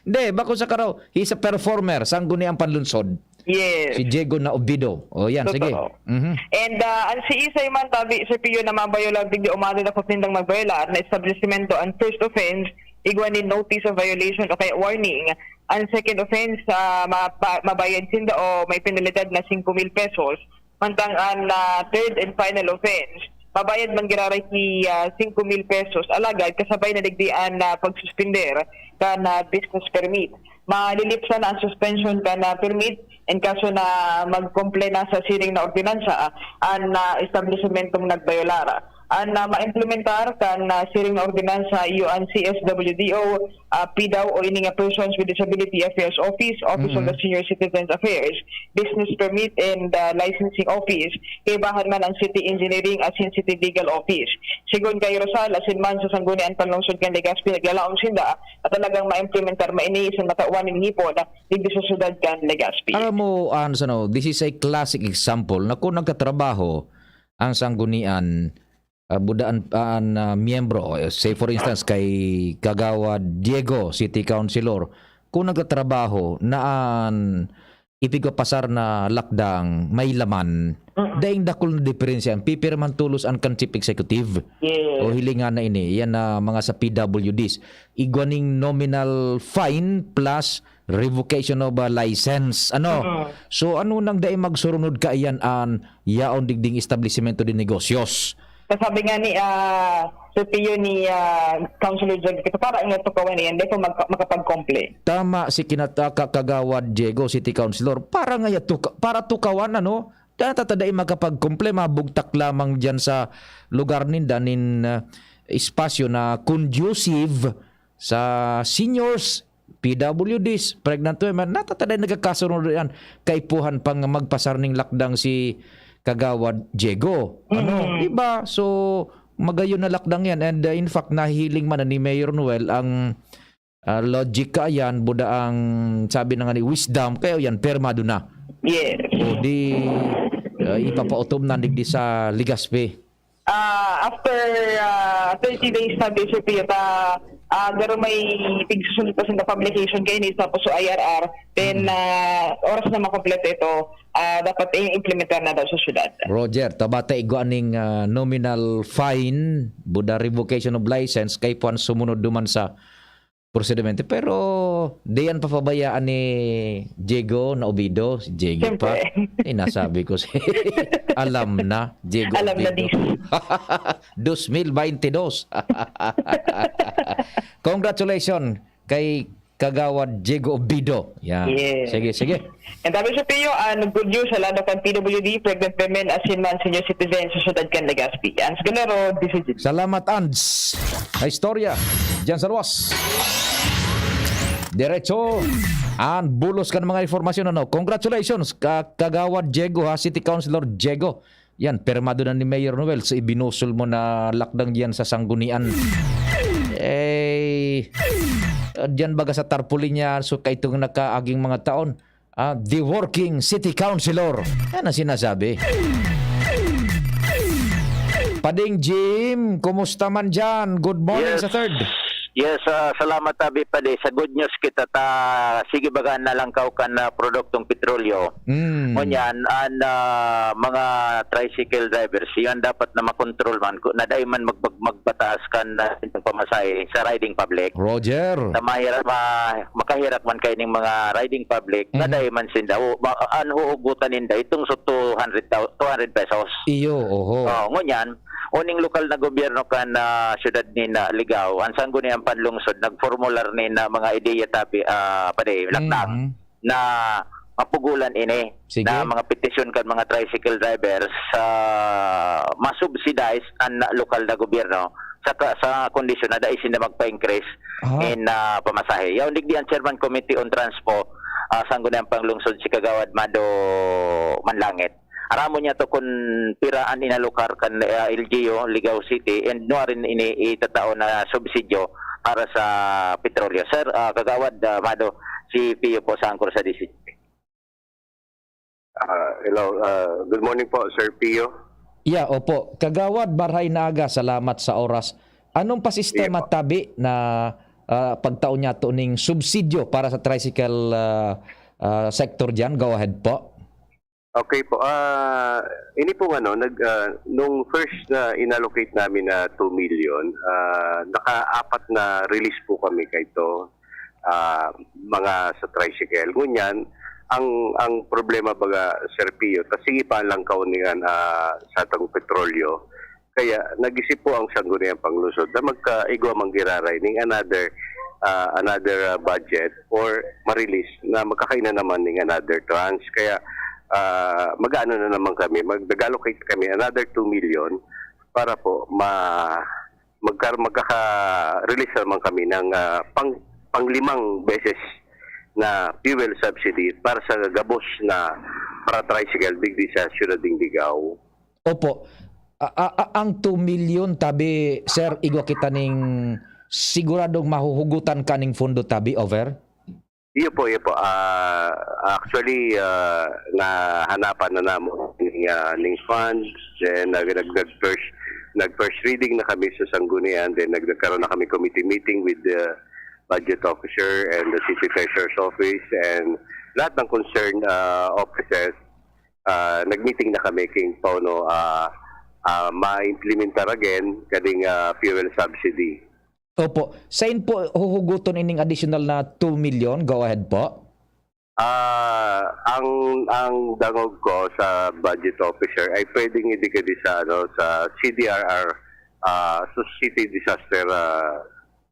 Hindi, bako sa karaw, he's a performer, Sangguniang Panlungsod. Yes. Si Diego na Obido. O, yan, Totoo. sige. Mhm. And, ah, an siisay man tabi, Sir Pio, na mabayolar digdi o madadakop nindang magbayolar na establisimento, an first offense, igwa nin notice of violation o kaya warning. An second offense, ah, mapa-, mabayad sinda o may penalidad na singko mil pesos. Mantang an, ah, third and final offense, mabayad man giraray ki, ah, singko mil pesos, alagad kasabay na digdi an, ah, pagsuspender kan, ah, business permit. Malilipsan na an suspension kan, ah, permit in kaso na magkumple na sa siring na ordinansa, ah, an, ah, establesimentong nagbayolar. An, ah, maimplementar kan, ah, siring na ordinansa iyo an C S W D O, ah, PDAW o ini nga Persons with Disability Affairs Office, Office of the Mm-mm. Senior Citizens Affairs, Business Permit and, ah, Licensing Office, kaibahan man an City Engineering asin City Legal Office. Sigon kay Rosal, asin man sa Sanggunian Panlungsod kan Legazpi, naglalaom sinda na talagang maimplementar maini sa matawan nin ngipon digdi sa syudad kan Legazpi. Alam mo, Hans, ano, this is a classic example na kung nagtatrabaho ang sanggunian, ah, buda an, an, ah, miyembro, eh, say for instance, kay Kagawad Diego, City Councilor, kung nagtatrabaho na an ipigpapasar na lakdang may laman, Mm. daing dakul na diferensya, an pipirmahan tolos an kan Chief Executive. Yes. O hilingan na ini, yan na mga sa P W Ds. Igwa ning nominal fine plus revocation of a license. Ano? Mm. So, ano nang dai magsurunod kaiyan an yaon digding establisimento de negocios? Kasabi nga ni, ah, Sir Pio ni, ah, Councilor Jack, ito para nga tukawan iyan, di ko mag-, makapag-complain. Tama si kinataka Kagawad Diego, City Councilor, para nga ya tuka-, para tukawan, ano? Data ta dai makapag-complain, mabugtak lamang diyan sa lugar ninda nin, ah, espasyo na conducive sa seniors, P W Ds, pregnant women, natataday nagkakasunod yan. Kaipuhan pang magpasar ning lakdang si Kagawad Diego. Ano, Mm. di ba? So, magayon na lakdang yan. And, uh, in fact, nahihiling man na ni Mayor Noel ang, uh, logic ka yan, buda ang sabi na nga ni wisdom, kaya yan, permado na. Yes. O di, uh, ipapautom na digdi sa Legazpi. Ah, after, ah, thirty days na, Sir Pio, ta, ah, garo may tigsusunod pa sa publication kaini, tapos sa I R R, then, Mm. ah, oras na makompleto ito, ah, dapat i-implementar na daw sa syudad. Roger, tabata igwa ning, ah, nominal fine, buda revocation of license, kay puan sumunod duman sa prosedimento. Pero, di yan papabayaan ni Diego na Obido, si Diego Siyempre. pa. Eh, nasabi ko si, alam na, Diego Alam na Obido. This. Dos mil baynte dos. Congratulations kay Kagawad Diego Obido. Yan. Yes. Sige, sige. And sabi sa Pio, ang good news sa lado kan P W D, pregnant women, asin man senior citizen sa siyudad kan Legazpi. Hans Galero, D C G. Salamat, Ans. Na istorya. Diyan sa luwas. Diretso. Ang bulos kan mga informasyon, ano. Congratulations, ka Kagawad Diego, ha, City Councilor Diego. Yan, permado na ni Mayor Noel sa ibinusol mo na lakdang diyan sa Sanggunian. Eh, diyan baga sa tarpaulin niya, so kaitong nakaaging mga taon, ah, the working city councilor. Yan ang sinasabi. Pading Jim, kumusta man diyan? Good morning Yes. sa third. Yes, ah, salamat, Abi Padi. Sa good news kita ta, sige baga nalangkaw kan, ah, produktong petrolyo. Mm. Ngunyan, an, ah, mga tricycle drivers, iyan dapat na makontrol man, ku-, na dai man magbag-, magbataas kan, ah, pamasahe sa riding public. Roger. Sa mahirap, ma-, makahirak man kaining mga riding public, na Mhm. dai man sinda, o, ma-, an huhugutan ninda, itong so two hundred thou-, two hundred pesos. Iyo, oho. Oh, ngunyan, uning lokal na gobyerno kan, ah, siyudad nin, ah, Ligao, an Sangguniang Panlungsod, nagformular nin, ah, mga ideya tapi, ah, padi, lakdang Mhm. na mapugulan ini, Sige. na mga petisyon kan mga tricycle drivers sa ma-subsidize an lokal na gobyerno sa ka-, sa kondisyon na dai sinda magpa-increase Ah. in, ah, pamasahe. Yaon digdi ang Chairman Committee on Transpo, ah, Sangguniang Panlungsod, si Kagawad Mado Manlangit. Aramon niya to kun pira an inalokar kan, ah, L G U, Ligao City, and nuarin ini itatao na subsidyo para sa petrolyo. Sir, ah, Kagawad, ah, Mado, si Pio po sa Angkor sa D C G. Ah, hello, ah, good morning po, Sir Pio. Yeah, opo. Kagawad, marhay na aga, salamat sa oras. Anong pa sistema Sige po. tabi na, ah, pagtao niya to ning subsidyo para sa tricycle, ah, ah, sector diyan? Go ahead po. Okay po. Ah, ini pong ano, nag, ah, nung first na inallocate namin na two million, ah, nakaapat na release po kami kayto, ah, mga sa tricycle. Ngunyan, ang, ang problema baga, Sir Pio, ta sige pa ang langkaw niyan, ah, sa atong petrolyo. Kaya nag-isip po ang Sangguniang Panglungsod na magkaigwa man giraray ning another, ah, another, ah, budget or ma-release na magkakaina naman ning another tranche. Kaya, ah, mag-aano na naman kami, mag-allocate kami another two million para po ma-, magka-, magkaka-release naman kami ng, ah, pang-, panglimang beses na fuel subsidy para sa gabos na para tricycle digdi sa siyudad ning Ligao. Opo. A-, a-, a-, ang two million tabi, sir, igwa kita ning siguradong mahuhugutan kaning pondo tabi, over? Iyo po, iyo po. Ah, actually, ah, nahanapan na namon ning, ah, ning funds. Then, nag-, nag-, nag-first, nag-first reading na kami sa Sanggunian. Then, nag-, nagkaroon na kami committee meeting with the budget officer and the city treasurer's office and lahat ng concerned, ah, offices. Ah, nag-meeting na kami king paano, ah, ah, ma-implementar again kading, ah, fuel subsidy. Opo. Sain po huhugoton ining additional na two million? Go ahead po. Ah, ang, ang dangog ko sa budget officer ay pwedeng idikit sa, ano, sa C D R R, ah, sa City Disaster, ah,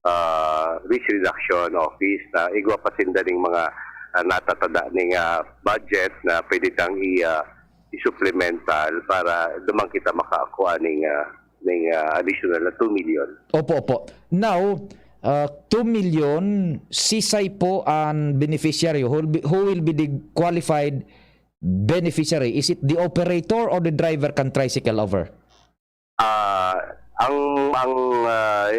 ah, Risk Reduction Office na igwa pa sinda ning mga, ah, natatada ning, ah, budget na pwede tang i-, ah, i-supplemental para duman kita makakuha ning, ah, ning, ah, additional na two million. Opo, opo. Now, ah, two million, sisay po an beneficiary? Who will be, who will be the qualified beneficiary? Is it the operator or the driver kan tricycle, over? Ah, ang, ang, ah,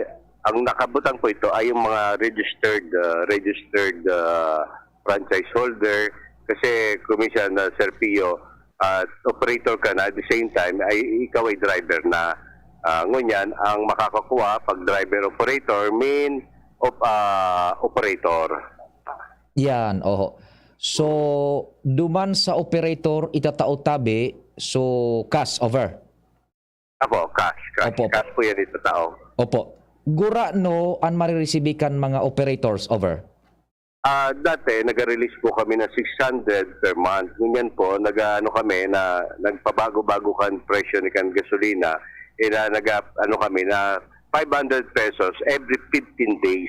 ang nakabutang po ito ay yung mga registered, ah, registered, ah, franchise holder. Kasi kuminsan, ah, Sir Pio, ah, operator ka na, at the same time ay ikaw ay driver na. Ah, ngunyan, ang makakakuha pag driver operator, mean op-, ah, operator. Yan, oho. So, duman sa operator, itatao tabi, so, cash, over? Apo, cash, cash. Opo, opo. Cash po yan itatao. Opo. Gurano an mariresibi kan mga operators, over? Ah, dati, nag-release po kami ng six hundred per month. Ngunyan po, nag-aano kami na nagpabago-bago kan presyo ni kan gasolina. Ina, nag-, ano kami na five hundred pesos every fifteen days.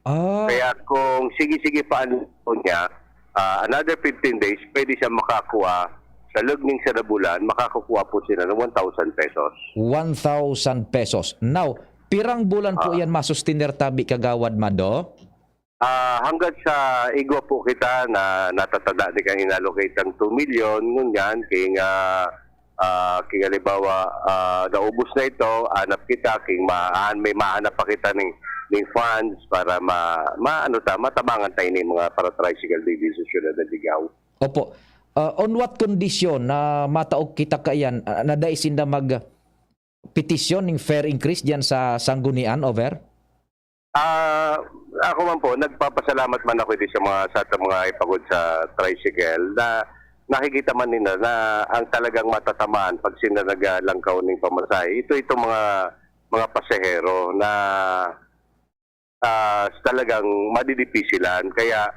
Ah. Kaya kung sige-sige pa ang loan niya, ah, another fifteen days, pwede siya makakuha sa loob ng isa na bulan, makakukuha po sila ng one thousand pesos. One thousand pesos. Now, pirang bulan po Ah. yan masustener tabi, Kagawad Mado? Ah, hanggang sa igwa po kita na natatada ni kan inallocate ang two million, ngunyan, king, ah, ah, king halimbawa, ah, naubos na ito, hanap kita, king ma-, ah, may mahanap pa kita ning, ning funds para ma-, ma-, ano ta, matabangan tayo ning mga para-tricycle dito sa siyudad ng Ligao. Opo. Ah, on what condition na mataog kita kaiyan, ah, na dai sinda magpetisyon ning fare increase diyan sa Sanggunian, over? Ah, ako man po, nagpapasalamat man ako di sa mga, sa atong mga ipagod sa tricycle na nakikita man nila na ang talagang matatamaan pag sila naglangkaw ning pamasahe, ito, itong mga, mga pasahero na, ah, talagang madidipisilan. Kaya,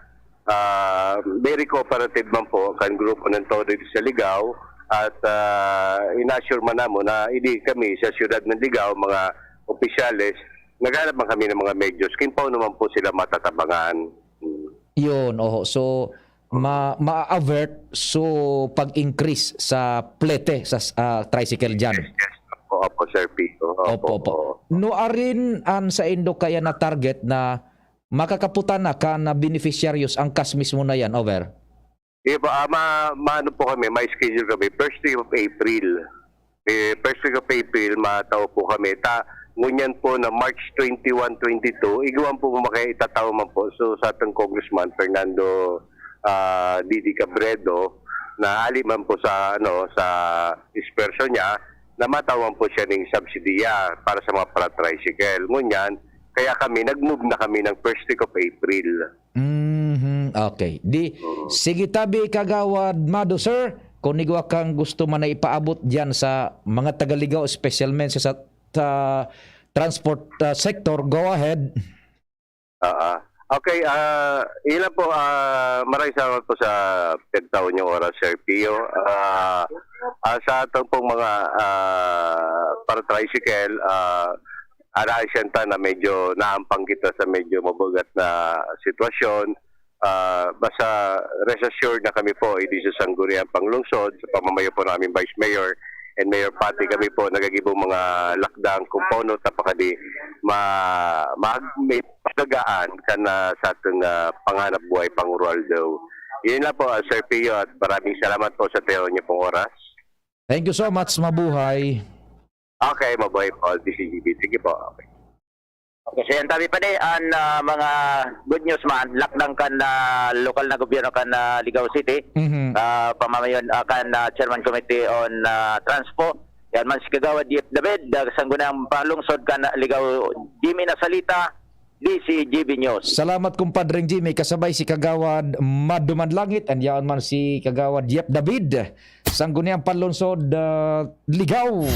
ah, very cooperative man po kan grupo ng Todo dito sa Ligao at, ah, ina-assure man namo na ini kami sa siyudad ng Ligao, mga opisyales, naghanap man kami ng mga medyos. King pao naman po sila matatabangan. Mm. Yun, oho. So, ma-, ma-avert so pag-increase sa plete sa, ah, tricycle dyan. Yes, yes. Opo, opo, Sir Pio. Opo, Opo, opo. opo. Nuarin an saindo kaya na target na makakaputan na kan, ah, beneficiaries ang kas mismo na yan, over? Di ba, ah, ma-, maano po kami, may schedule kami, first week of April. Eh, first week of April, matao po kami. Ta-, ngunyan po na March twenty-one, twenty-two, igwan po mo kaya itatao man po. So, sa atong Congressman Fernando, ah, Didi Cabredo, na ali man po sa, ano, sa disperso niya, na matawan po siya ning subsidiya para sa mga para-tricycle. Ngunyan, kaya kami, nag-move na kami ng first week of April. Mhm, okay. Di, Mm. sige tabi, Kagawad Mado, sir, kung igwa kang gusto man na ipaabot diyan sa mga taga-Ligao, specialmente sa, sa transport, ah, sector, go ahead. Ah, ah. Okay, ah, yun lang po, ah, maraming salamat po sa pagtaon niyong oras, Sir Pio. Ah, ah, sa atong pong mga, ah, para-tricycle, ah, anaasyan ta na medyo naampang kita sa medyo mabugat na sitwasyon. Ah, basta rest assured na kami po, hindi sa Sangguniang Panglungsod, sa pamamayo po ng aming Vice Mayor and Mayor Pati, kami po nagagibong mga lakdang kung paano tapakadi ma-, mag-, may pagagaan kan, ah, sa atong, ah, panghanap buhay pang-rural daw. Yun lang po, ah, Sir Pio, at maraming salamat po sa tayo niyo pong oras. Thank you so much. Mabuhay. Okay, mabuhay po, D C G B. Sige po. Okay. Okay, so yan tabi pa di, an, ah, mga good news man, lakdang kan, ah, lokal na gobyerno kan, ah, Ligao City, Mhm. ah, pamamayon, ah, kan, ah, Chairman Committee on, ah, Transpo. Yan man si Kagawad Jeff David, ah, Sangguniang Panglungsod kan Ligao, Jimmy Nasalita, D C G B News. Salamat, Kumpadreng Jimmy, kasabay si Kagawad Maduman Langit, and yaon man si Kagawad Jeff David, Sangguniang Panlungsod, ah, Ligao.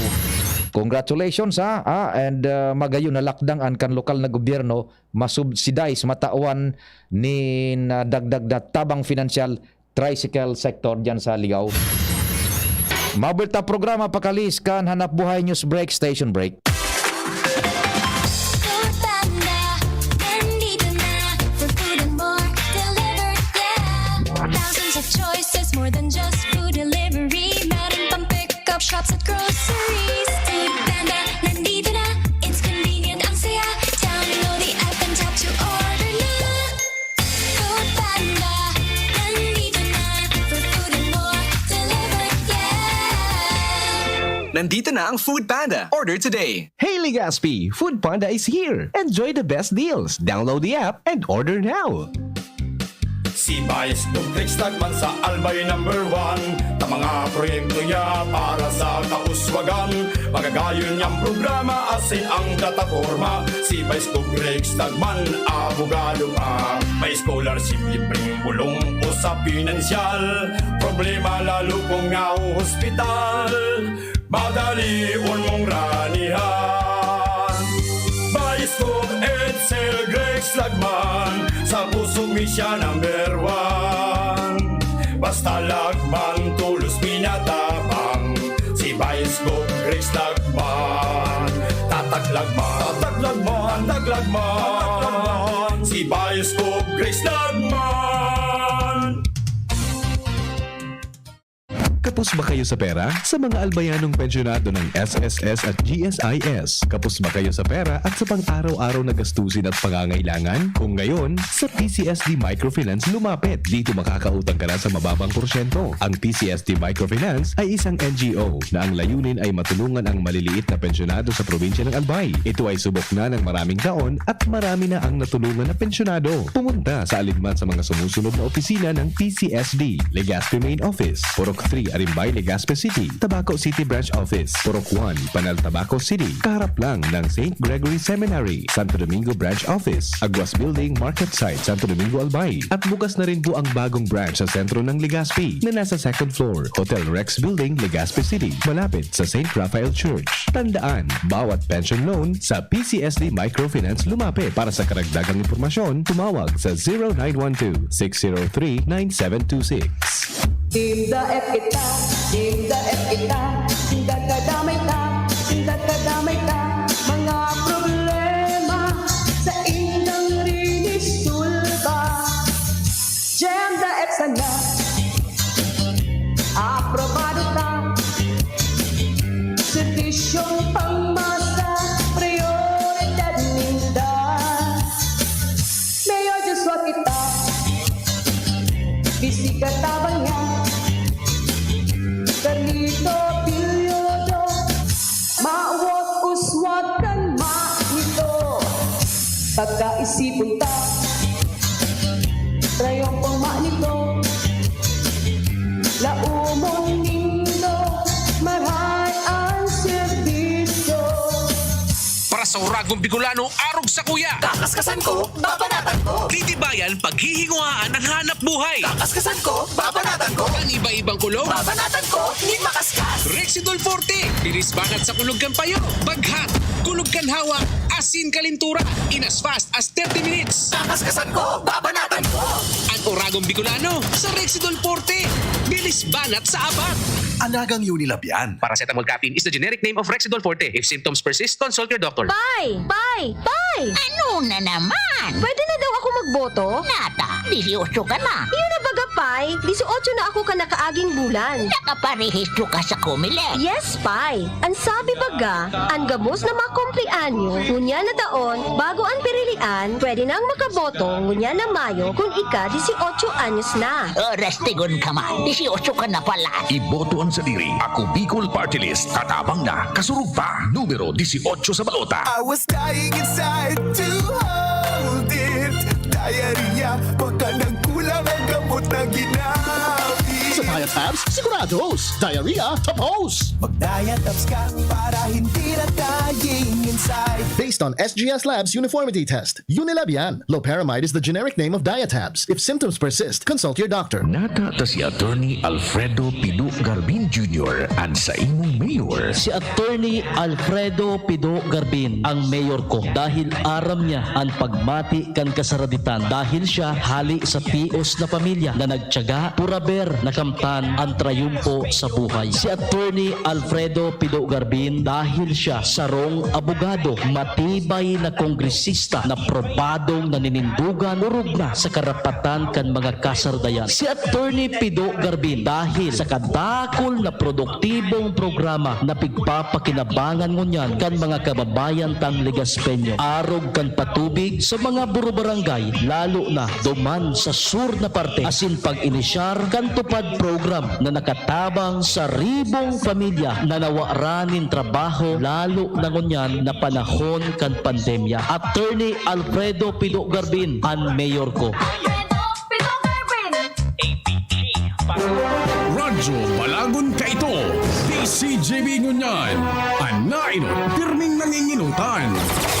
Congratulations, ha, ah, and, ah, magayon na lakdang an kan lokal na gobyerno masubsidize, matawan nin, ah, dagdag na tabang finansyal tricycle sector diyan sa Ligao. Mabuelta programa pakalis kan Hanap Buhay News Break, Station Break. Food Panda, nandito na. For food and more, delivered, yeah. Thousands of choices, more than just food delivery. Meron pang pick-up shops at groceries. Food Panda, nandito na. It's convenient, ang saya. Download the app and tap to order na. Food Panda, nandito na. For food and more, delivered, yeah. Nandito na ang Food Panda. Order today. Hey, Legazpi! Food Panda is here! Enjoy the best deals! Download the app and order now! Si Vice Dugtrix Tagman sa Albay number one. Ta mga proyekto niya para sa kauswagan. Magagayon niyang programa, asin ang plataporma. Si Vice Dugtrix Tagman, abogado pa. May scholarship, libreng bulong o sa pinansyal. Problema lalo kung nahuhospital. Madalion mong ranihan. Vice Gov Edsel Grex Lagman, sa pusog mi siya number one. Basta Lagman, tulos pinatabang. Si Vice Gov Grex Lagman, tatak Lagman, tatak Lagman, tatak Lagman. Si Ibayos ko, Grace Dagman. Kapos ba kayo sa pera? Sa mga albayanong pensyonado ng S S S at G S I S, kapos ba kayo sa pera at sa pang-araw-araw na gastusin at pangangailangan? Kung ngayon, sa P C S D Microfinance lumapit. Dito makakautang ka na sa mababang porsyento. Ang P C S D Microfinance ay isang N G O na ang layunin ay matulungan ang maliliit na pensyonado sa probinsya ng Albay. Ito ay subok na ng maraming taon at marami na ang natulungan na pensyonado. Pumunta sa alinman sa mga sumusunod na opisina ng P C S D: Legazpi Main Office, Purok three, Arimbay, Legazpi City; Tabaco City Branch Office, Purok one, Panal, Tabaco City, kaharap lang ng Saint Gregory Seminary; Santo Domingo Branch Office, Aguas Building, Market Site, Santo Domingo, Albay. At bukas na rin po ang bagong branch sa sentro ng Legazpi, na nasa second floor, Hotel Rex Building, Legazpi City, malapit sa Saint Raphael Church. Tandaan, bawat pension loan sa P C S D Microfinance lumapit. Para sa karagdagang impormasyon, tumawag sa zero nine one two, six zero three, nine seven two six. Team Daet kita, Team Daet kita, sinda kadamay ta, sinda kadamay ta, mga problema sa indang rinisulba. Gem Daet sana, aprobado ta, serbisyong pangmasa, prioridad ninda. Mayor Joshua kita, Vice katabang niya, Carlito Pillodo, mawot uswag kan manito. Pagkaisipon ta, Rayon pong manito, laumon nindo, marahay ang serbisyo. Para sa Uragong Bicolano, arog sa kuya. Kakaskasan ko, babanatan ko. Titibayan, paghihinguhaan ang hanap buhay. Kakaskasan ko, babanatan ko. Ang iba-ibang kulog. Babanatan ko, nin makaskas. Rexidol Forte, bilis banat sa kulog kan payo. Baghat, kulog kan hawak, asin kalintura. In as fast as thirty minutes. Kakaskasan ko, babanatan ko. Ang Uragong Bicolano sa Rexidol Forte. Bilis banat sa abat. Alagang Unilab yan. Paracetamol caffeine is the generic name of Rexidol Forte. If symptoms persist, consult your doctor. Pay! Pay! Pay! Ano na naman? Pwede na daw ako magboto? Nata, disiotso ka na. Iyo na baga, Pay. Disiotso na ako kan nakaaging bulan. Nakaparehistro ka sa Comelec? Yes, Pay. An sabi baga, an gabos na makumpleanyo, ngunyan na taon, bago an pirilian, pwede nang makaboto, ngunyan na Mayo, kun ika disiotso anyos na. Oras tigon ka man, disiotso ka na pala. Iboto an sadiri. Ako Bicol Party List. Katabang na, kasurog pa. Numero disiotso sa balota. I was dying inside to hold it. Diarrhea, baka nagkulang ang gamot na ginamit. Sa Diatabs, sigurados. Diarrhea, tapos. Mag-Diatabs ka para hindi na dying inside. Based on S G S Labs uniformity test. Unilab yan. Loperamide is the generic name of Diatabs. If symptoms persist, consult your doctor. Nata ta si Attorney Alfredo Pido Garbin Junior, an saimong mayor. Si Attorney Alfredo Pido Garbin ang mayor ko dahil aram niya an pagmati kan kasaraditan, dahil siya hali sa pios na pamilya na nagtiyaga, puraber na kamtan an trayumpo sa buhay. Si Attorney Alfredo Pido Garbin, dahil siya sarong abogado, matibay na kongresista na probadong naninindugan, orog na sa karapatan kan mga kasardayan. Si Attorney Pido Garbin, dahil sa kadakul na produktibong programa na pigpapakinabangan ngunyan kan mga kababayan tang Legaspeño, arog kan patubig sa mga burubarangay, lalo na duman sa sur na parte, asin pag-inisyar kan TUPAD program na nakatabang sa ribong pamilya na nawaran nin trabaho, lalo na ngunyan na panahon kan pandemya. Attorney Alfredo Pido Garbin, an mayor ko. Radyo Balagon Kaito, D C G B ngunyan, an nainot pirming nanginginutan.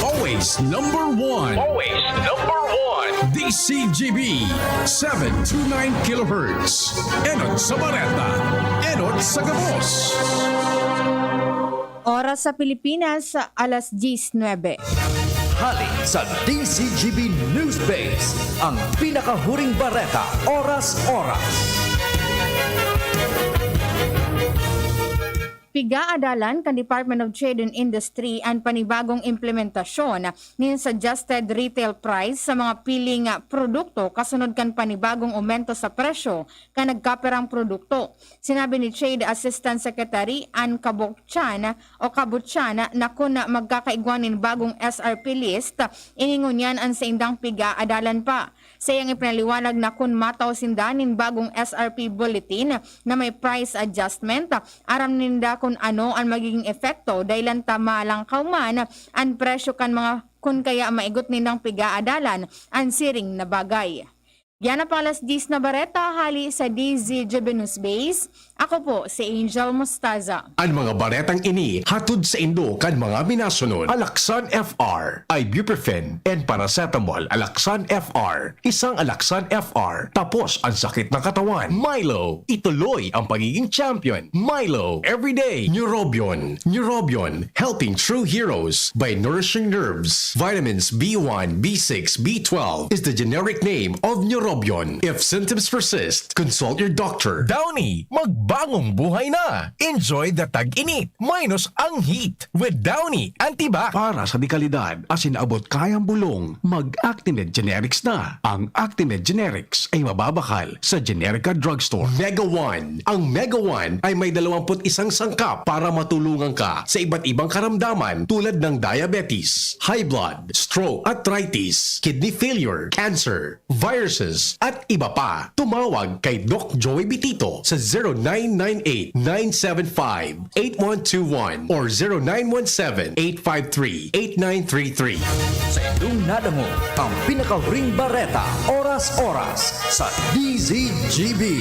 Always number one. Always number one. D C G B, seven two nine kilohertz. Enot sa bareta, enot sa gabos. Oras sa Pilipinas, alas diyes nuebe. Hali sa D C G B News Base, ang pinakahuring bareta, oras-oras. Pigaadalan kan Department of Trade and Industry an panibagong implementasyon nin suggested retail price sa mga piling produkto kasunod kan panibagong omento sa presyo kan nagkapirang produkto. Sinabi ni Trade Assistant Secretary Ann Kabokchan o Kabutchan na kun magkakaigwa nin bagong S R P list, ini ngunyan an saindang pigaadalan pa. Sa iyang ipinaliwanag na kun matao sinda nin bagong S R P bulletin na may price adjustment, aram ninda kun ano an magiging epekto, dai lang ta malangkaw man an presyo kan mga kun kaya maigot nindang pigaadalan an siring na bagay. Yan ang pang alas diyes na bareta hali sa D Z G B News Base. Ako po si Angel Mostaza. An mga baretang ini hatod saindo kan mga minasunod: Alaxan F R, ibuprofen and paracetamol. Alaxan F R, isang Alaxan F R, tapos ang sakit ng katawan. Milo, ituloy ang pagiging champion. Milo, everyday. Neurobion, Neurobion, helping true heroes by nourishing nerves. Vitamins B one, B six, B twelve is the generic name of Neurobion. If symptoms persist, consult your doctor. Downy, magbagong buhay na. Enjoy the tag-init minus ang heat with Downy Antibac. Para sa dekalidad, asin abot kayang bulong, mag-Actimed Generics na. Ang Actimed Generics ay mababakal sa Generica Drugstore. Mega One. Ang Mega One ay may dalawampu't isang sangkap para matulungan ka sa iba't ibang karamdaman tulad ng diabetes, high blood, stroke, arthritis, kidney failure, cancer, viruses, at iba pa. Tumawag kay Doc Joey Bitito sa zero nine nine eight nine seven five eight one two one or zero nine one seven eight five three eight nine three three. Sa indong nadangog ang pinakahuring bareta, oras-oras sa D Z G B.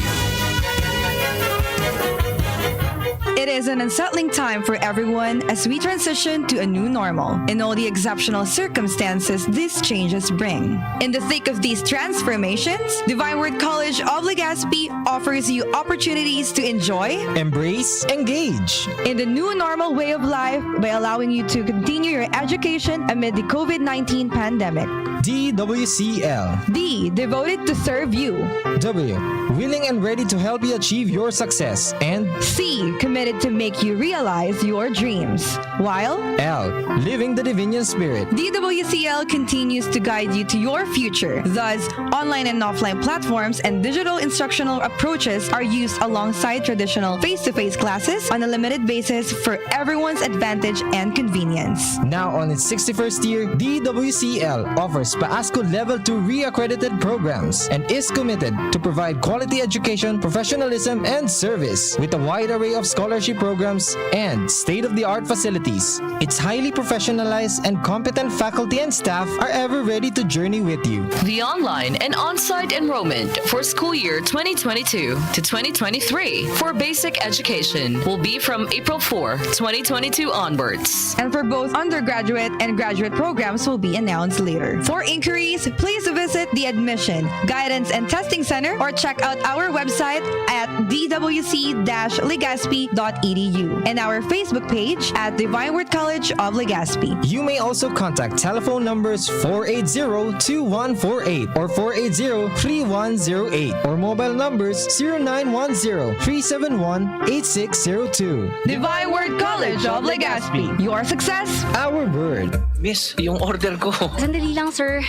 It is an unsettling time for everyone as we transition to a new normal and all the exceptional circumstances these changes bring. In the thick of these transformations, Divine Word College of Legazpi offers you opportunities to enjoy, embrace, engage in the new normal way of life by allowing you to continue your education amid the COVID nineteen pandemic. D W C L. D, devoted to serve you. W, willing and ready to help you achieve your success. And C, committed to make you realize your dreams. While L, living the Divinian Spirit. D W C L continues to guide you to your future. Thus, online and offline platforms and digital instructional approaches are used alongside traditional face-to-face classes on a limited basis for everyone's advantage and convenience. Now on its sixty-first year, D W C L offers PAASCU Level two re-accredited programs and is committed to provide quality education, professionalism, and service. With a wide array of scholarship programs and state-of-the-art facilities, its highly professionalized and competent faculty and staff are ever ready to journey with you. The online and on-site enrollment for school year twenty twenty-two to twenty twenty-three for basic education will be from April four, twenty twenty-two onwards. And for both undergraduate and graduate programs will be announced later. For inquiries, please visit the Admission, Guidance and Testing Center or check out our website at d w c dash legazpi dot e d u and our Facebook page at Divine Word College of Legazpi. You may also contact telephone numbers four eight zero two one four eight or four eight zero three one zero eight or mobile numbers zero nine one zero three seven one eight six zero two. Divine Word College of Legazpi. Your success, our word. Miss, yung order ko. Sandali lang, sir.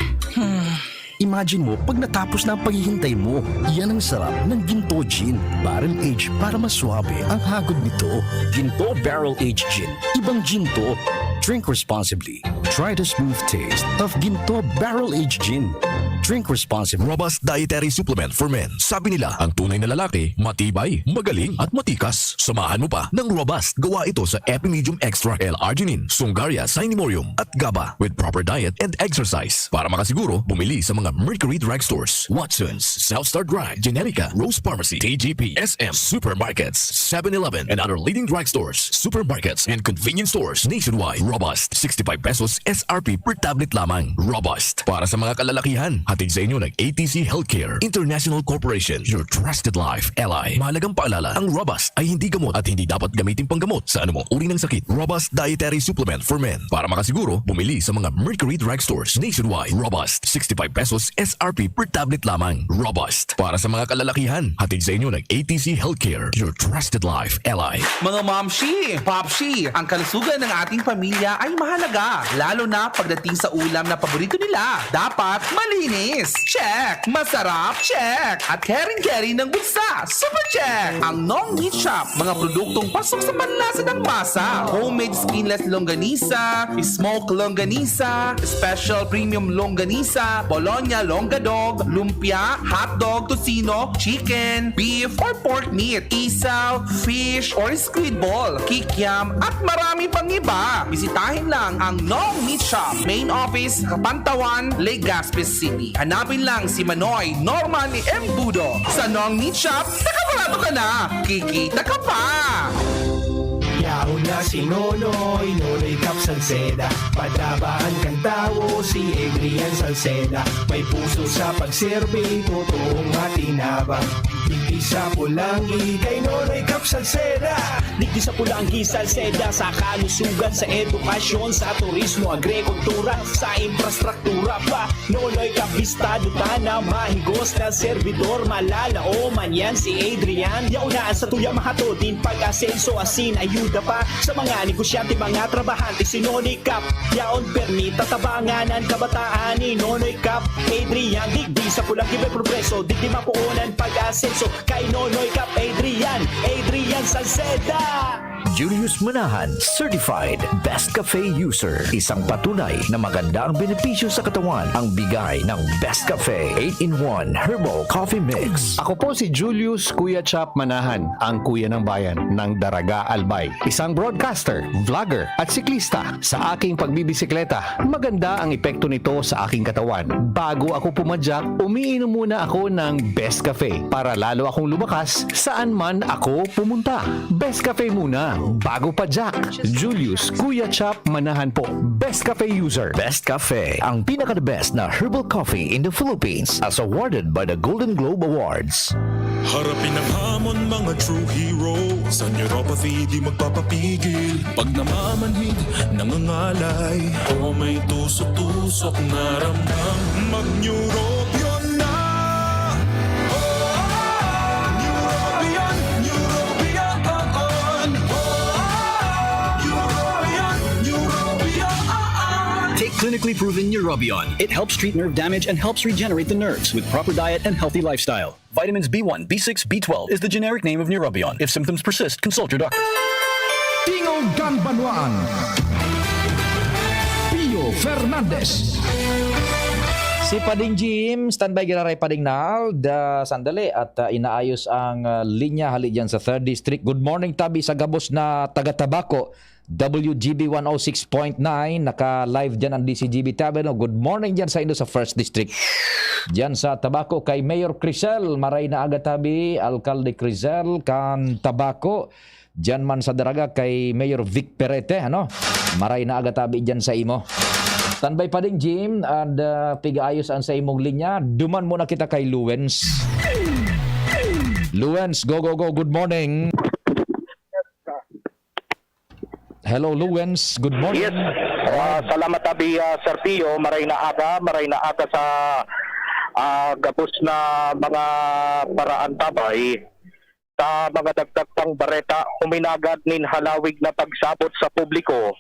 Imagine mo, pag natapos na ang paghihintay mo, yan ang sarap ng Ginto Gin Barrel Age para maswabe ang hagod nito. Ginto Barrel Age Gin. Ibang Ginto. Drink responsibly. Try the smooth taste of Ginto Barrel Age Gin. Drink responsibly. Robust Dietary Supplement for Men. Sabi nila, ang tunay na lalaki, matibay, magaling, at matikas. Samahan mo pa ng Robust. Gawa ito sa Epimedium Extra, L-arginine, Songaria, Cinnamomum, at GABA. With proper diet and exercise. Para makasiguro, bumili sa mga Mercury Drugstores, Watsons, South Star Drug, Generica, Rose Pharmacy, T G P, S M, supermarkets, seven eleven, and other leading drugstores, supermarkets, and convenience stores nationwide. Robust, sixty-five pesos S R P per tablet lamang. Robust, para sa mga kalalakihan. Hatid sa inyo ng A T C Healthcare International Corporation, your trusted life ally. Mahalagang paalala, ang Robust ay hindi gamot at hindi dapat gamitin panggamot sa anumang uri ng sakit. Robust Dietary Supplement for Men. Para makasiguro, bumili sa mga Mercury Drug Stores nationwide. Robust, sixty-five pesos S R P per tablet lamang. Robust. Para sa mga kalalakihan, hatid sa inyo ng A T C Healthcare, your trusted life ally. Mga momshi, popshi, ang kalusugan ng ating pamilya ay mahalaga, lalo na pagdating sa ulam na paborito nila. Dapat malinis. Check. Masarap. Check. At caring-caring ng bulsa. Super check. Ang Nong Meat Shop, mga produktong pasok sa panlasa ng masa. Homemade skinless longganisa, smoke longganisa, special premium longganisa, bologna longgadog, lumpia, hotdog, tocino, chicken, beef, or pork meat, isaw, fish, or squid ball, kikiam, at marami pang iba. Bisitahin lang ang Nong Meat Shop, main office, Kapantawan, Legazpi City. Hanapin lang si Manoy Norman Embudo. Sa Nong Meat Shop, nakabarato ka na, kikita ka pa! Yaon na si Nonoy, Nonoy Cap Salceda. Padabaan kan tawo si Adrian Salceda. May puso sa pagserbi, totoong matinabang. Digdi sa Pulanggi, kay Nonoy Cap Salceda. Digdi sa Pulanggi, Salceda, sa kalusugan, sa edukasyon, sa turismo, agrikultura, sa infrastruktura pa. Nonoy Cap, bistado ta na mahigos na servidor, malalaoman yan si Adrian. Yaon na an satuya mahatod nin pag-asenso, asin ayuda pa sa mga negosyante, mga trabahante, si Nonoy Cap. Yaon permi tatabangan an kabataan ni Nonoy Cap Adrian. Digdi sa Pulanggi may progreso, digdi mapoon an pag-asenso. Kay Nonoy Cap Adrian, Adrian Salceda. Julius Manahan, certified Best Cafe user. Isang patunay na maganda ang benepisyo sa katawan ang bigay ng Best Cafe eight-in-one Herbal Coffee Mix. Ako po si Julius Kuya Chap Manahan, ang kuya ng bayan ng Daraga, Albay. Isang broadcaster, vlogger, at siklista. Sa aking pagbibisikleta, maganda ang epekto nito sa aking katawan. Bago ako pumadyak, umiinom muna ako ng Best Cafe para lalo akong lumakas saan man ako pumunta. Best Cafe muna, bago padyak. Julius Kuya Chap Manahan po. Best Cafe user. Best Cafe, ang pinaka-the best na herbal coffee in the Philippines, as awarded by the Golden Globe Awards. Harapin ang hamon, mga true hero. Sa neuropathy, di magpapapigil. Pag namamanhid, nangangalay, o may tusok-tusok na ramdam, mag-Neurobion na! Oh, Neurobion, Neurobion, oh, oh. Neurobion, Neurobion, Neurobion. Take clinically proven Neurobion. It helps treat nerve damage and helps regenerate the nerves with proper diet and healthy lifestyle. Vitamins B one, B six, B twelve is the generic name of Neurobion. If symptoms persist, consult your doctor. Tingog kan Banwaan. Pio Fernandez. Si Pading Jim, standby giraray Pading Nald, ah, sandali at, ah, inaayos ang, ah, linya hali dyan sa third District. Good morning, tabi sa gabos na taga Tabaco. W G B one oh six point nine, naka-live dyan ang D C G B Tavern. Good morning dyan sa indo sa first District. Dyan sa Tabaco kay Mayor Crisel, maray na aga tabi, Alkalde Crisel, kan Tabaco. Dyan man sa Daraga kay Mayor Vic Perete, ano? Maray na aga tabi dyan sa imo. Standby Pading Jim, and, uh, pigaayos ang sa imong linya. Duman muna kita kay Luwens. Luwens, go, go, go. Good morning. Hello, Luwens. Good morning. Yes. Ah, salamat tabi, ah, Sir Pio. Maray na aga, maray na aga sa, ah, gabos na mga paraan tabay. Sa mga dagdag pang bareta, huminagad nin halawig na pagsabot sa publiko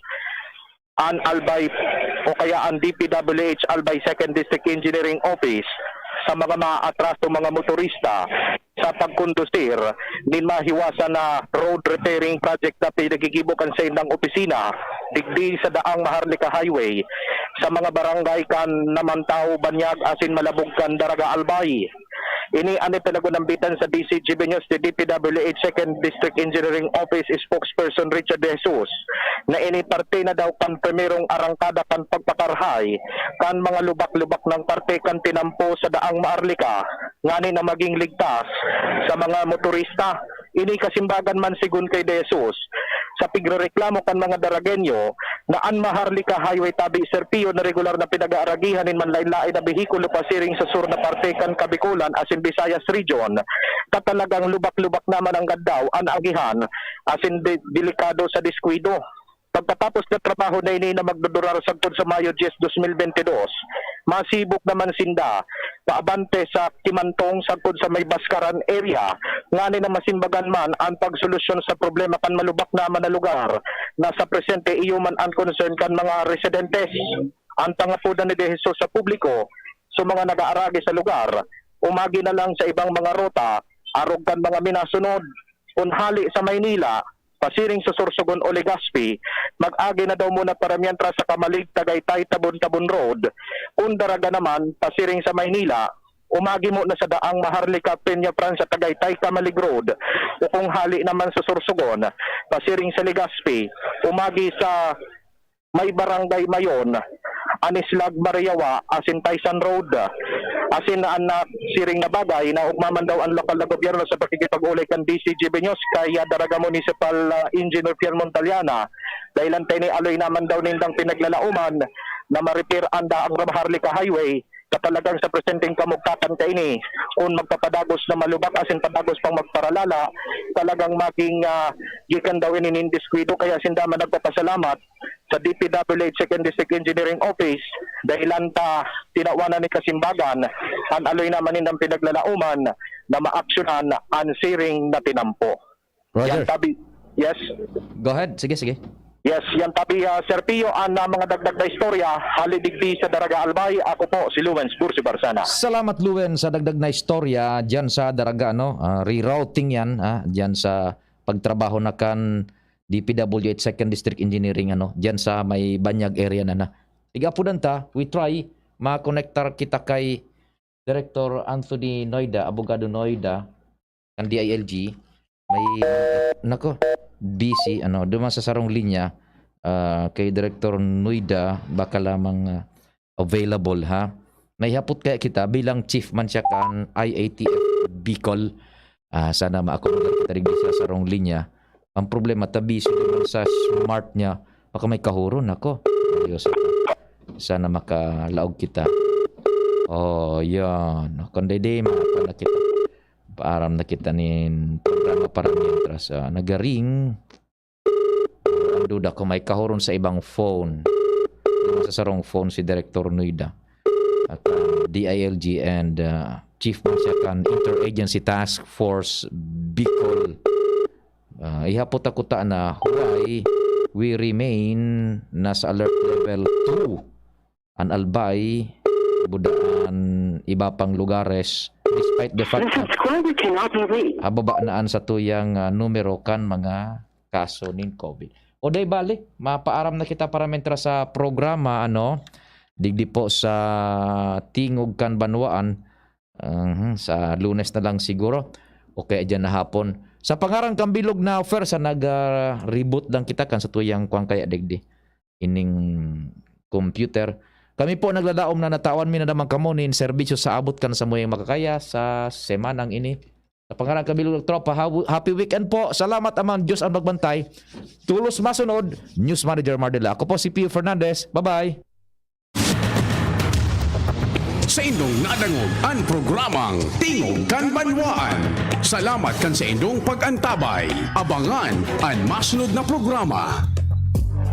an Albay o kaya an D P W H Albay Second District Engineering Office sa mga maatraso mga motorista sa pagkondusir nin mahiwasan na road repairing project na pinagigibo kan saindang opisina digdi sa Daang Maharlika Highway sa mga barangay kan Namantao, Banyag asin Malabog kan Daraga, Albay. Ini an ipinagunambitan sa D C G B News ni D P W H Second District Engineering Office Spokesperson Richard De Jesus, na ini parte na daw kan primerong arangkada kan pagpakarahay kan mga lubak-lubak na parte kan tinampo sa Daang Maharlika, ngani na maging ligtas sa mga motorista. Ini kasimbagan man, segun kay De Jesus, sa pigrereklamo kan mga Daragueño na an Maharlika Highway tabi, Sir Pio, na regular na pinag-aaragihan nin manlaen-laen na behikulo pasiring sa sur na parte kan Kabikolan asin Visayas Region, ta talagang lubak-lubak naman an gadaw, an agihan, asin de-, delikado sa diskuido. Pagkatapos na trabaho na ini na magdudurar sagkod sa Mayo diyes, dos mil bente dos, masibok naman sinda paabante sa Kimantong sagkod sa may Bascaran area, ngani na masimbagan man an pagsolusyon sa problema kan malubak naman na lugar na sa presente iyo man an concern kan mga residentes. An pangapodan ni De Jesus sa publiko, sa mga nag-aaragi sa lugar, umagi na lang sa ibang mga ruta, arog kan mga minasunod. Kun hali sa Maynila, pasiring sa Sorsogon o Legazpi, mag-agi na daw muna para mientras sa Camalig, Tagaytay, Tabon-Tabon Road. Kun Daraga naman, pasiring sa Maynila, umagi muna sa daang Maharlika, Peñafrancia, Tagaytay, Camalig Road. O kung hali naman sa Sorsogon, pasiring sa Legazpi, umagi sa may Barangay Mayon, Anislag, Mariawa, asin Taysan Road. Asin an nasiring na bagay, naogma man daw an lokal na gobyerno sa pakikipag-ulay kan D Z G B News kay Daraga Municipal, ah, Engineer Pierre Montaliana. Dahilan kaini, aloy naman daw nindang pinaglalaoman na ma-repair an daang Maharlika Highway, na talagang sa presenteng kamugtakan kaini, kun magpapadagos na malubak asin padagos pang magparalala, talagang maging, ah, gikan daw ini nin diskuido. Kaya sinda man nagpapasalamat sa D P W H Second District Engineering Office, dahilan ta tinawanan ni kasimbagan an aloy naman nindang pinaglalaoman na maaksyonan an siring na tinampo. Yan Roger. tabi. Yes. Go ahead. Sige, sige. Yes, yan tabi, ah, Sir Pio, an, ah, mga dagdag na istorya, hali digdi sa Daraga Albay. Ako po si Lawrence Bursi Barsana. Salamat, Luen, sa dagdag na istorya diyan sa Daraga, no? Ah, rerouting yan, ah, diyan sa pagtrabaho na kan D P W H Second District Engineering, ano, diyan sa may Banyag area na na. Igapudan ta, we try, makonektar kita kay Director Anthony Noida, Abogado Noida, kan D I L G. May, nako, busy, ano, duman sa sarong linya, ah, kay Director Noida, baka lamang, ah, available, ha? Naihapot kaya kita bilang chief man siya kan I A T F Bicol. Ah, sana ma-accommodate kita rin sa sarong linya. Ang problema, tabi sa, sa smart niya, baka may kahuron ako. Seryoso. Sana makalaog kita. Oh, yan. Kung di, di, mapa na kita. Paaram na kita nin programa para mientras, ah, nagaring. Ang duda ko, may kahuron sa ibang phone. Sa sarong phone si Director Noida. At, ah, D I L G and, ah, Chief man siya kan Interagency Task Force Bicol. Ah, ihapot ako ta na why we remain nasa alert level two an Albay, Buda, an iba pang lugares, despite the fact The na subscriber cannot be reached. Hababa na an satuyang, ah, numero kan mga kaso nin COVID. O, di bale, mapaaram na kita para mientras sa programa, ano, digdi po sa Tingog kan Banwaan, ah, sa Lunes na lang siguro, o kaya diyan na hapon. Sa pangaran kan bilog na offer, sa nag, ah, reboot lang kita kan satuyang kwan kaya digdi, ining computer. Kami po naglalaom na natawan mi na naman kamo nin serbisyo sa abot kan samuyang makakaya sa semanang ini. Sa pangaran kan bilog na tropa, ha-, happy weekend po. Salamat, Amang Diyos ang magbantay. Tolos masunod, News Manager Mardela. Ako po si Pio Fernandez. Bye-bye. Saindong nadangog an programang Tingog kan Banwaan. Salamat kan saindong pag-antabay. Abangan an masunod na programa.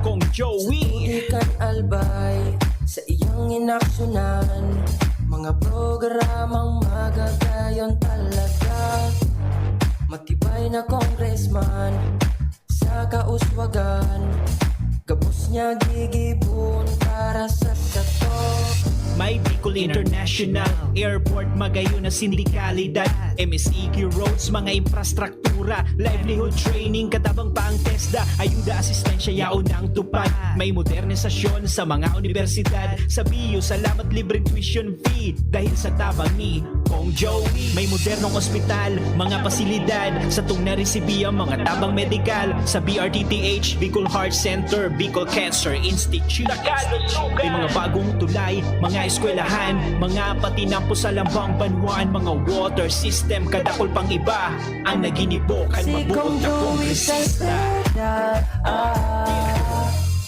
Kong Joey. Studio kan Albay, sa iyang inaksyonan. Mga programang magagayon talaga. Matibay na congressman sa kauswagan. Gabos niya gigibohon para sa sato. May Bicol International Airport, magayon na sindikalidad, M S E Q roads, mga infrastruktura, livelihood training, katabang pa ang TESDA, ayuda, asistensya, yaon ang tupad. May modernisasyon sa mga universidad, sa B U, salamat, libreng tuition fee, dahil sa tabang ni Kong Joey. May modernong ospital, mga pasilidad, satong naresibi ang mga tabang medikal sa B R T T H, Bicol Heart Center, Bicol Cancer Institute. May mga bagong tulay, mga eskwelahan, mga patinapos sa lambang banwaan, mga water system, kadakol pang iba, ang naginibo kan mabuot na kongresista.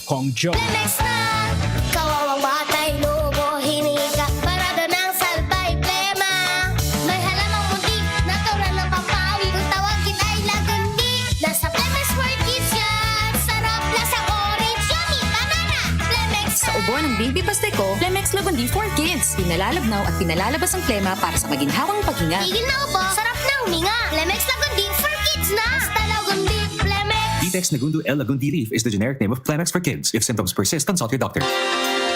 Kong Joe. Plemex na! Kawawang batay, lubo, hiniga, parado ng salbay, plema. May halamang munti, natural ng pampawi, kung tawagin ay lagundi. Nasa Plemex for Kids yan! Sarap, lasang orange, yummy, banana! Plemex Sa ubo ng baby Pasteco, Plemex Lagundi for Kids. Pinalalabnaw at pinalalabas ang plema para sa maginhawang paghinga. Tigil na ubo, sarap na huminga. Plemex Lagundi for Kids na! Basta Lagundi, Plemex! Ditex Nagundo L Lagundi Leaf is the generic name of Plemex for Kids. If symptoms persist, consult your doctor.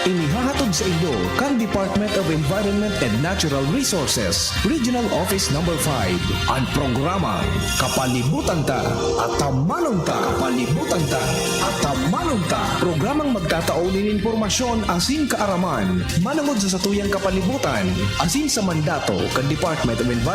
Inihahatod sa inyo kan Department of Environment and Natural Resources, Regional Office Number five, an programang Kapalibutan Ta, Atamanon Ta, Kapalibutan Ta, Atamanon Ta. Programang magtatao nin impormasyon asin kaaraman manongod sa satuyang kapalibutan asin sa mandato kan Department of Environment